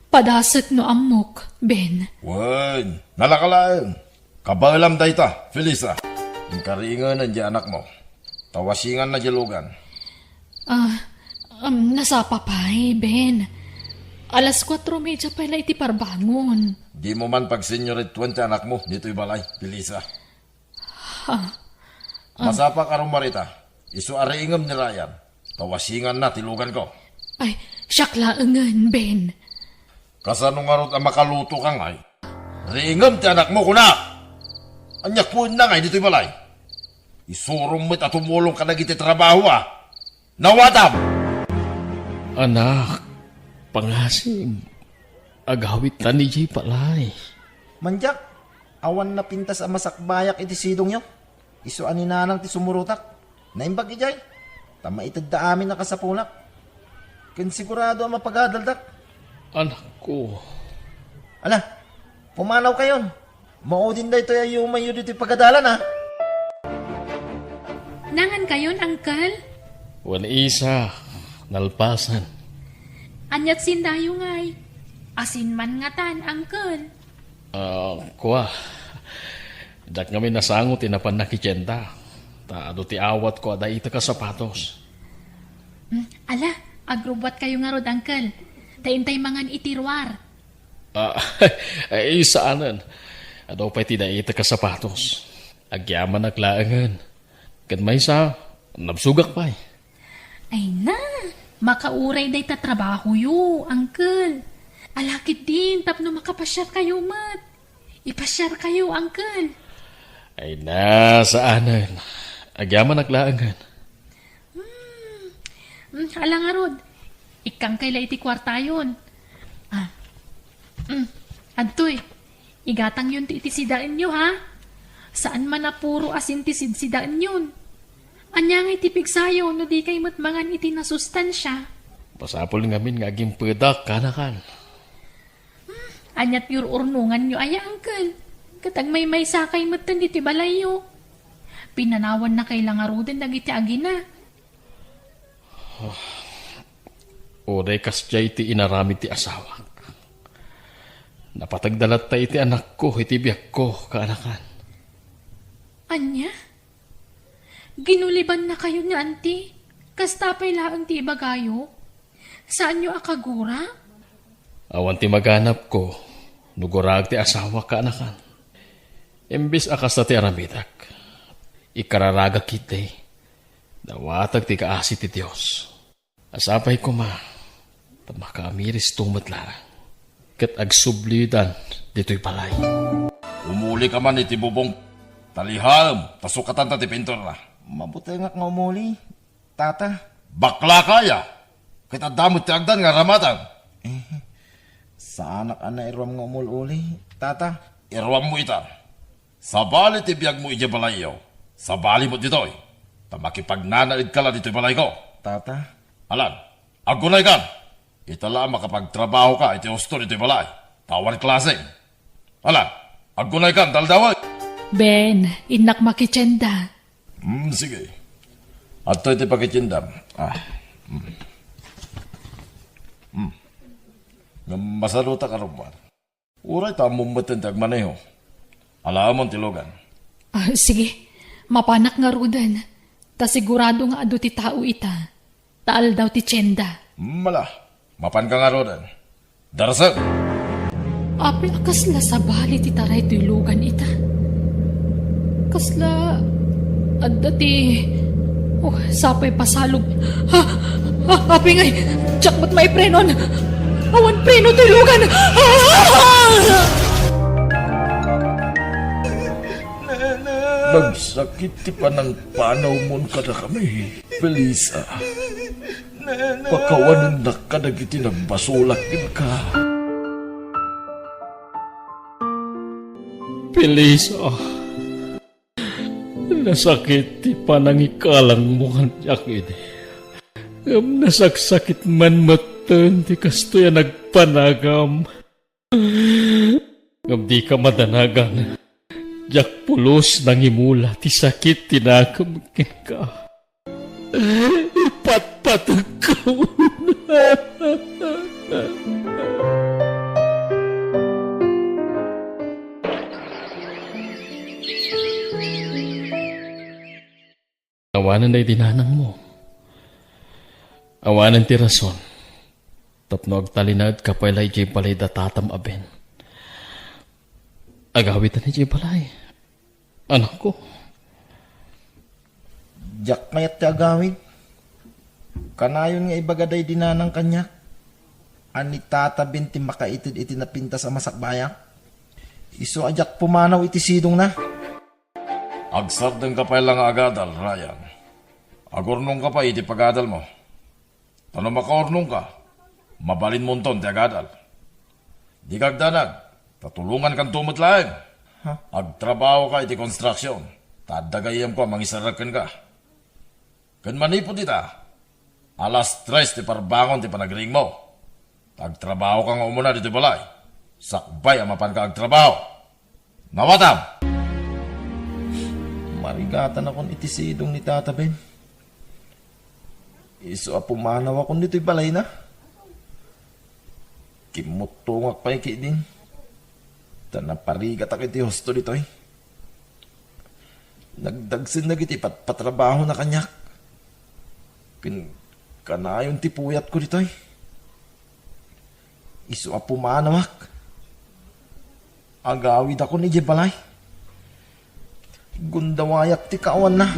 Padasek no ammok, Ben. Wen, nalaka laeng. Kabaelam dayta, Felisa. Inkariingenen diay anakmo. Ta wasianganna diay lugan. Ah, um, nasapa pay, Ben. Alas kuatro medya pay la iti parbangon. Dimo man pagseniorituen ti anakmo ditoy balay, Felisa. Ha? Am- Masapa a rumbua ita. Isu a riingem ni Ryan. Ta wasianganna ti luganko. Ay, siak laengen, Ben. Kasano ngarud a makalutoka ngay? Riingem ti anakmo, kunak! Ania kuenna ngay ditoy balay? Isurom met a tumulong kadagiti trabaho, a. Nawatam! Anak, pangasim, agawidtan idiay balay. Mandiak, awan napintas a masakbayak iti sidongyo. Isu a ni nanang ti sumurotak. Naimbag idiay. Ta maitedda amin a kasapunak. Ken sigurado a mapagadaldak. Anakko. Ala, pumanawkayon. Maudin daytoy a yumayyo ditoy pagadalan, a. Nangankayon, Uncle? Wen, Isa, nalpasen. Aniat sindayo ngay? Asin man ngatan, Uncle? Ah, kua. Diak ngamin nasango ti napan nakitienda. Ta adu ti awatko a daitek a sapatos. Hmm, ala, agrubbuatkayo ngarud, Uncle. Ta intay mangan iti ruar. Ah, ay, saanen. Adu pay ti daitek a sapatos. Agyamanak laengen. Ket maysa, nabsogak pay. Ay na, makauray dayta trabahoyo, Uncle. Ala ketdin tapno makapasiarkayo met. Ipasiarkayo, Uncle. Ay na, saanen. Agyamanak laengen. Hmm. Hmm, ala ngarud. Ikkangkay la iti kuartayon. Ah. Hmm. Adtoy. Igatangyonto iti sidaenyo, ha? Saan man a puro asin ti sidsidaenyon. Ania ngay ti pigsayo no di kay met mangan iti nasustansia? Masapul ngamin nga agimpedak, kanakan. Hmm, aniat ur-urnongannyo aya, Uncle? Ket agmaymaysakay metten ditoy balayyo. Pinanawannakay la ngaruden dagiti agina. Uray kasdiay ti inaramid ti asawak. Napategda latta iti anakko iti biagko, kaanakan. Ania? Ginulibannakayo ni Auntie? Kasta pay laeng ti ibagayo? Saanyo a kagura? Awan ti maganapko no guraek ti asawak, kaanakan. Imbes a kasta ti aramidek, ikararagak ketdi. Dawatag ti kaasi ti Dios. Sapay koma, ta makaamiristo met laeng. Ket agsublidan ditoy balay. Umulika man iti bubong. Talihaem, ta sukatanta ti pintura. Mabutengak nga umuli, Tata. Baklaka aya? Ket adda met ti agdan nga aramatang. Eh, saanak a nairuam nga umul-uli, Tata. Iruammo ita. Sabali ti biagmo idiay balayyo. Sabali met ditoy. Ta makipagnanaedka la ditoy balayko. Tata. Alan, aggunaykan. Ita la a makapagtrabahoka iti husto ditoy balay. Ta awan klaseng. Alan, aggunaykan, ta aldawen. Ben, innak makitienda. Hmm, sige. Adtoy ti pakitiendam. Ah. Hmm. Hmm. Ngem masalutak a rummuar. Uray ta ammom metten ti agmaneho. Alaemon ti lugan. Ah, sige. Mapanak ngaruden. Ta sigurado nga adu ti tao ita. Ta aldaw ti tienda. Mala, mapanka ngaruden. Darasem! Apay a kasla sabali ti taray toy lugan ita? Kasla adda ti, oh, sapay pasalog. Ha? Ha? Apay ngay, diak met maiprenon. Awan preno toy lugan. Ah! Nagsakit ti panangpanawmon kadakami, Felisa. Pakawanennak kadagiti nagbasolak kenka. Felisa, nasakit ti panangikalangmo kaniak idi. Ngem nasaksakit man metten ti kastoy a nagpanagam. Ngem dika madanagan. Diak pulos nangimula ti sakit ti nakem kenka. Ipatpategko. Awanen daydi nanangmo. Awanen ti rason tapno agtalinaedka pay la idiay balay da tatam a Ben. Agawidtan idiay balay, anakko. Diak kayat ti agawid. Kanayon nga ibaga daydi nanang kaniak a ni Tata Ben ti makaited iti napintas a masakbayak. Isu a diak pumanaw iti sidongna. Agsardengka pay la nga agadal, Ryan. Agurnongka pay iti pagadalmo. Ta no makaurnongka, mabalinmonton ti agadal. Dika agdanag, ta tulongankanto met laeng. Ha? Agtrabahoka iti konstruksion, ta adda gayyemko a mangisarrag kenka. Ken manipud ita, alas tres ti parbangon ti panagriingmo. Agtrabahoka nga umuna ditoy balay. Sakbay a mapanka agtrabaho. Nawatam! Marigatanakon iti sidong ni Tata Ben. Isu a pumanawakon ditoy balayna. Kimmuttongak pay ketdin, ta naparigatak iti husto ditoy. Nagdagsen dagiti patpatrabahona kaniak. Ken kanayon ti puyatko ditoy. Isu a pumanawak. Agawidakon idiay balay. Gundawayak ti kaawanna.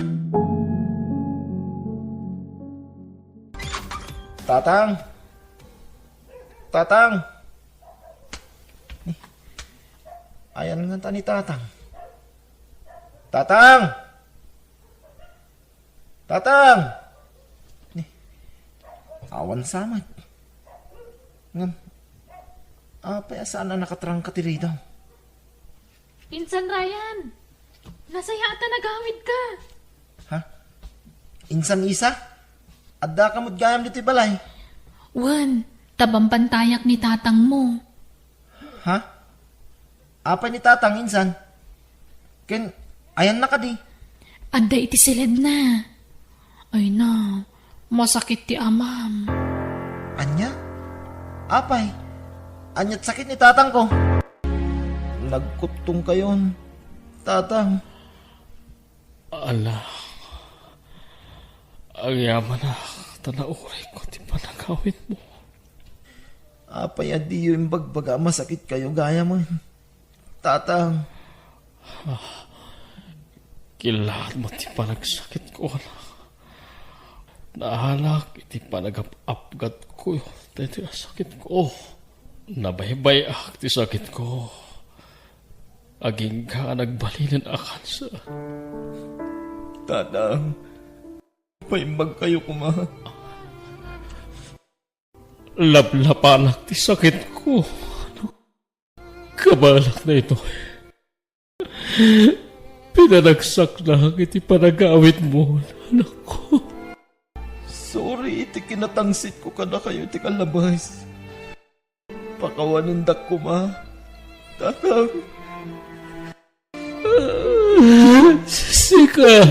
Tatang! Tatang! Ni, ayan ngata ni Tatang. Tatang! Tatang! Ni, awan sa met. Ngem, apay a saan a nakatrangka ti ridaw? Insan Ryan, nasayaat a nagawidka. Ha? Insan Isa? Addaka met gayam ditoy balay? Wen, ta bambantayak ni tatangmo. Ha? Apay ni Tatang, insan? Ken, ayanna kadi? Adda iti siledna. Ay na, masakit ti amam. Ania? Apay? Ania't sakit ni tatangko? Nagkuttongkayon, Tatang. Anak, agyamanak, ta naurayko ti panagawidmo. Apay a diyo imbagbaga a masakitkayo gayamen, Tatang? Ah, killaat met ti panagsakitko, anak. Naalak iti panagap-apgatko daytoy a sakitko. Nabaybay-ak ti sakitko. Agingga a nagbalinen a kanser. Tatang, paimbagkayo koma. Laplapanak ti sakitko. Kabaelak daytoy. Pinanagsaknak iti panagawidmo, anakko. Sorry iti kinatangsitko kadakayo iti kalabes. Pakawanendak koma, Tatang. Sika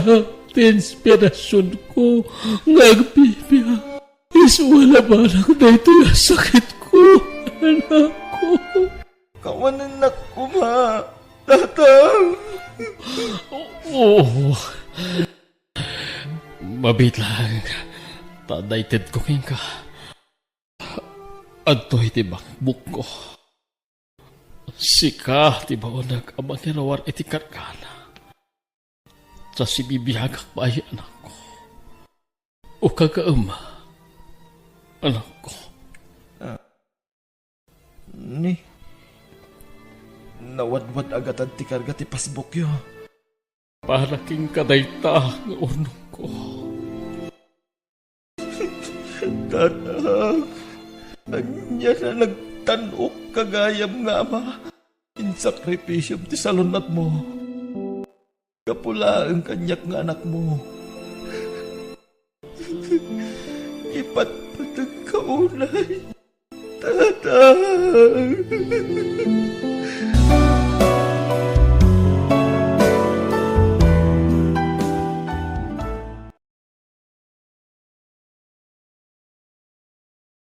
ti inspirasionko nga agbibiag. Isualabanak daytoy a sakitko, anakko. Kawanennak koma, Tatang. Oo. Mabiit laeng ta adda itedko kenka. Adtoy ti bakbukko. Sika ti baoneg a mangiruar iti kargana. Ta sibibiagak pay, anakko. Ukagaem, anakko. Ah. Ni, nawadwad a gatad ti karga ti pasbukyo. para kenka dayta nga urnongko. Tatang, ania a nagtan-ok ka gayam nga ama? Insakripisiom ti salun-atmo. Gapu laeng kaniak nga anakmo. Ipatpateg ka unay, Tatang.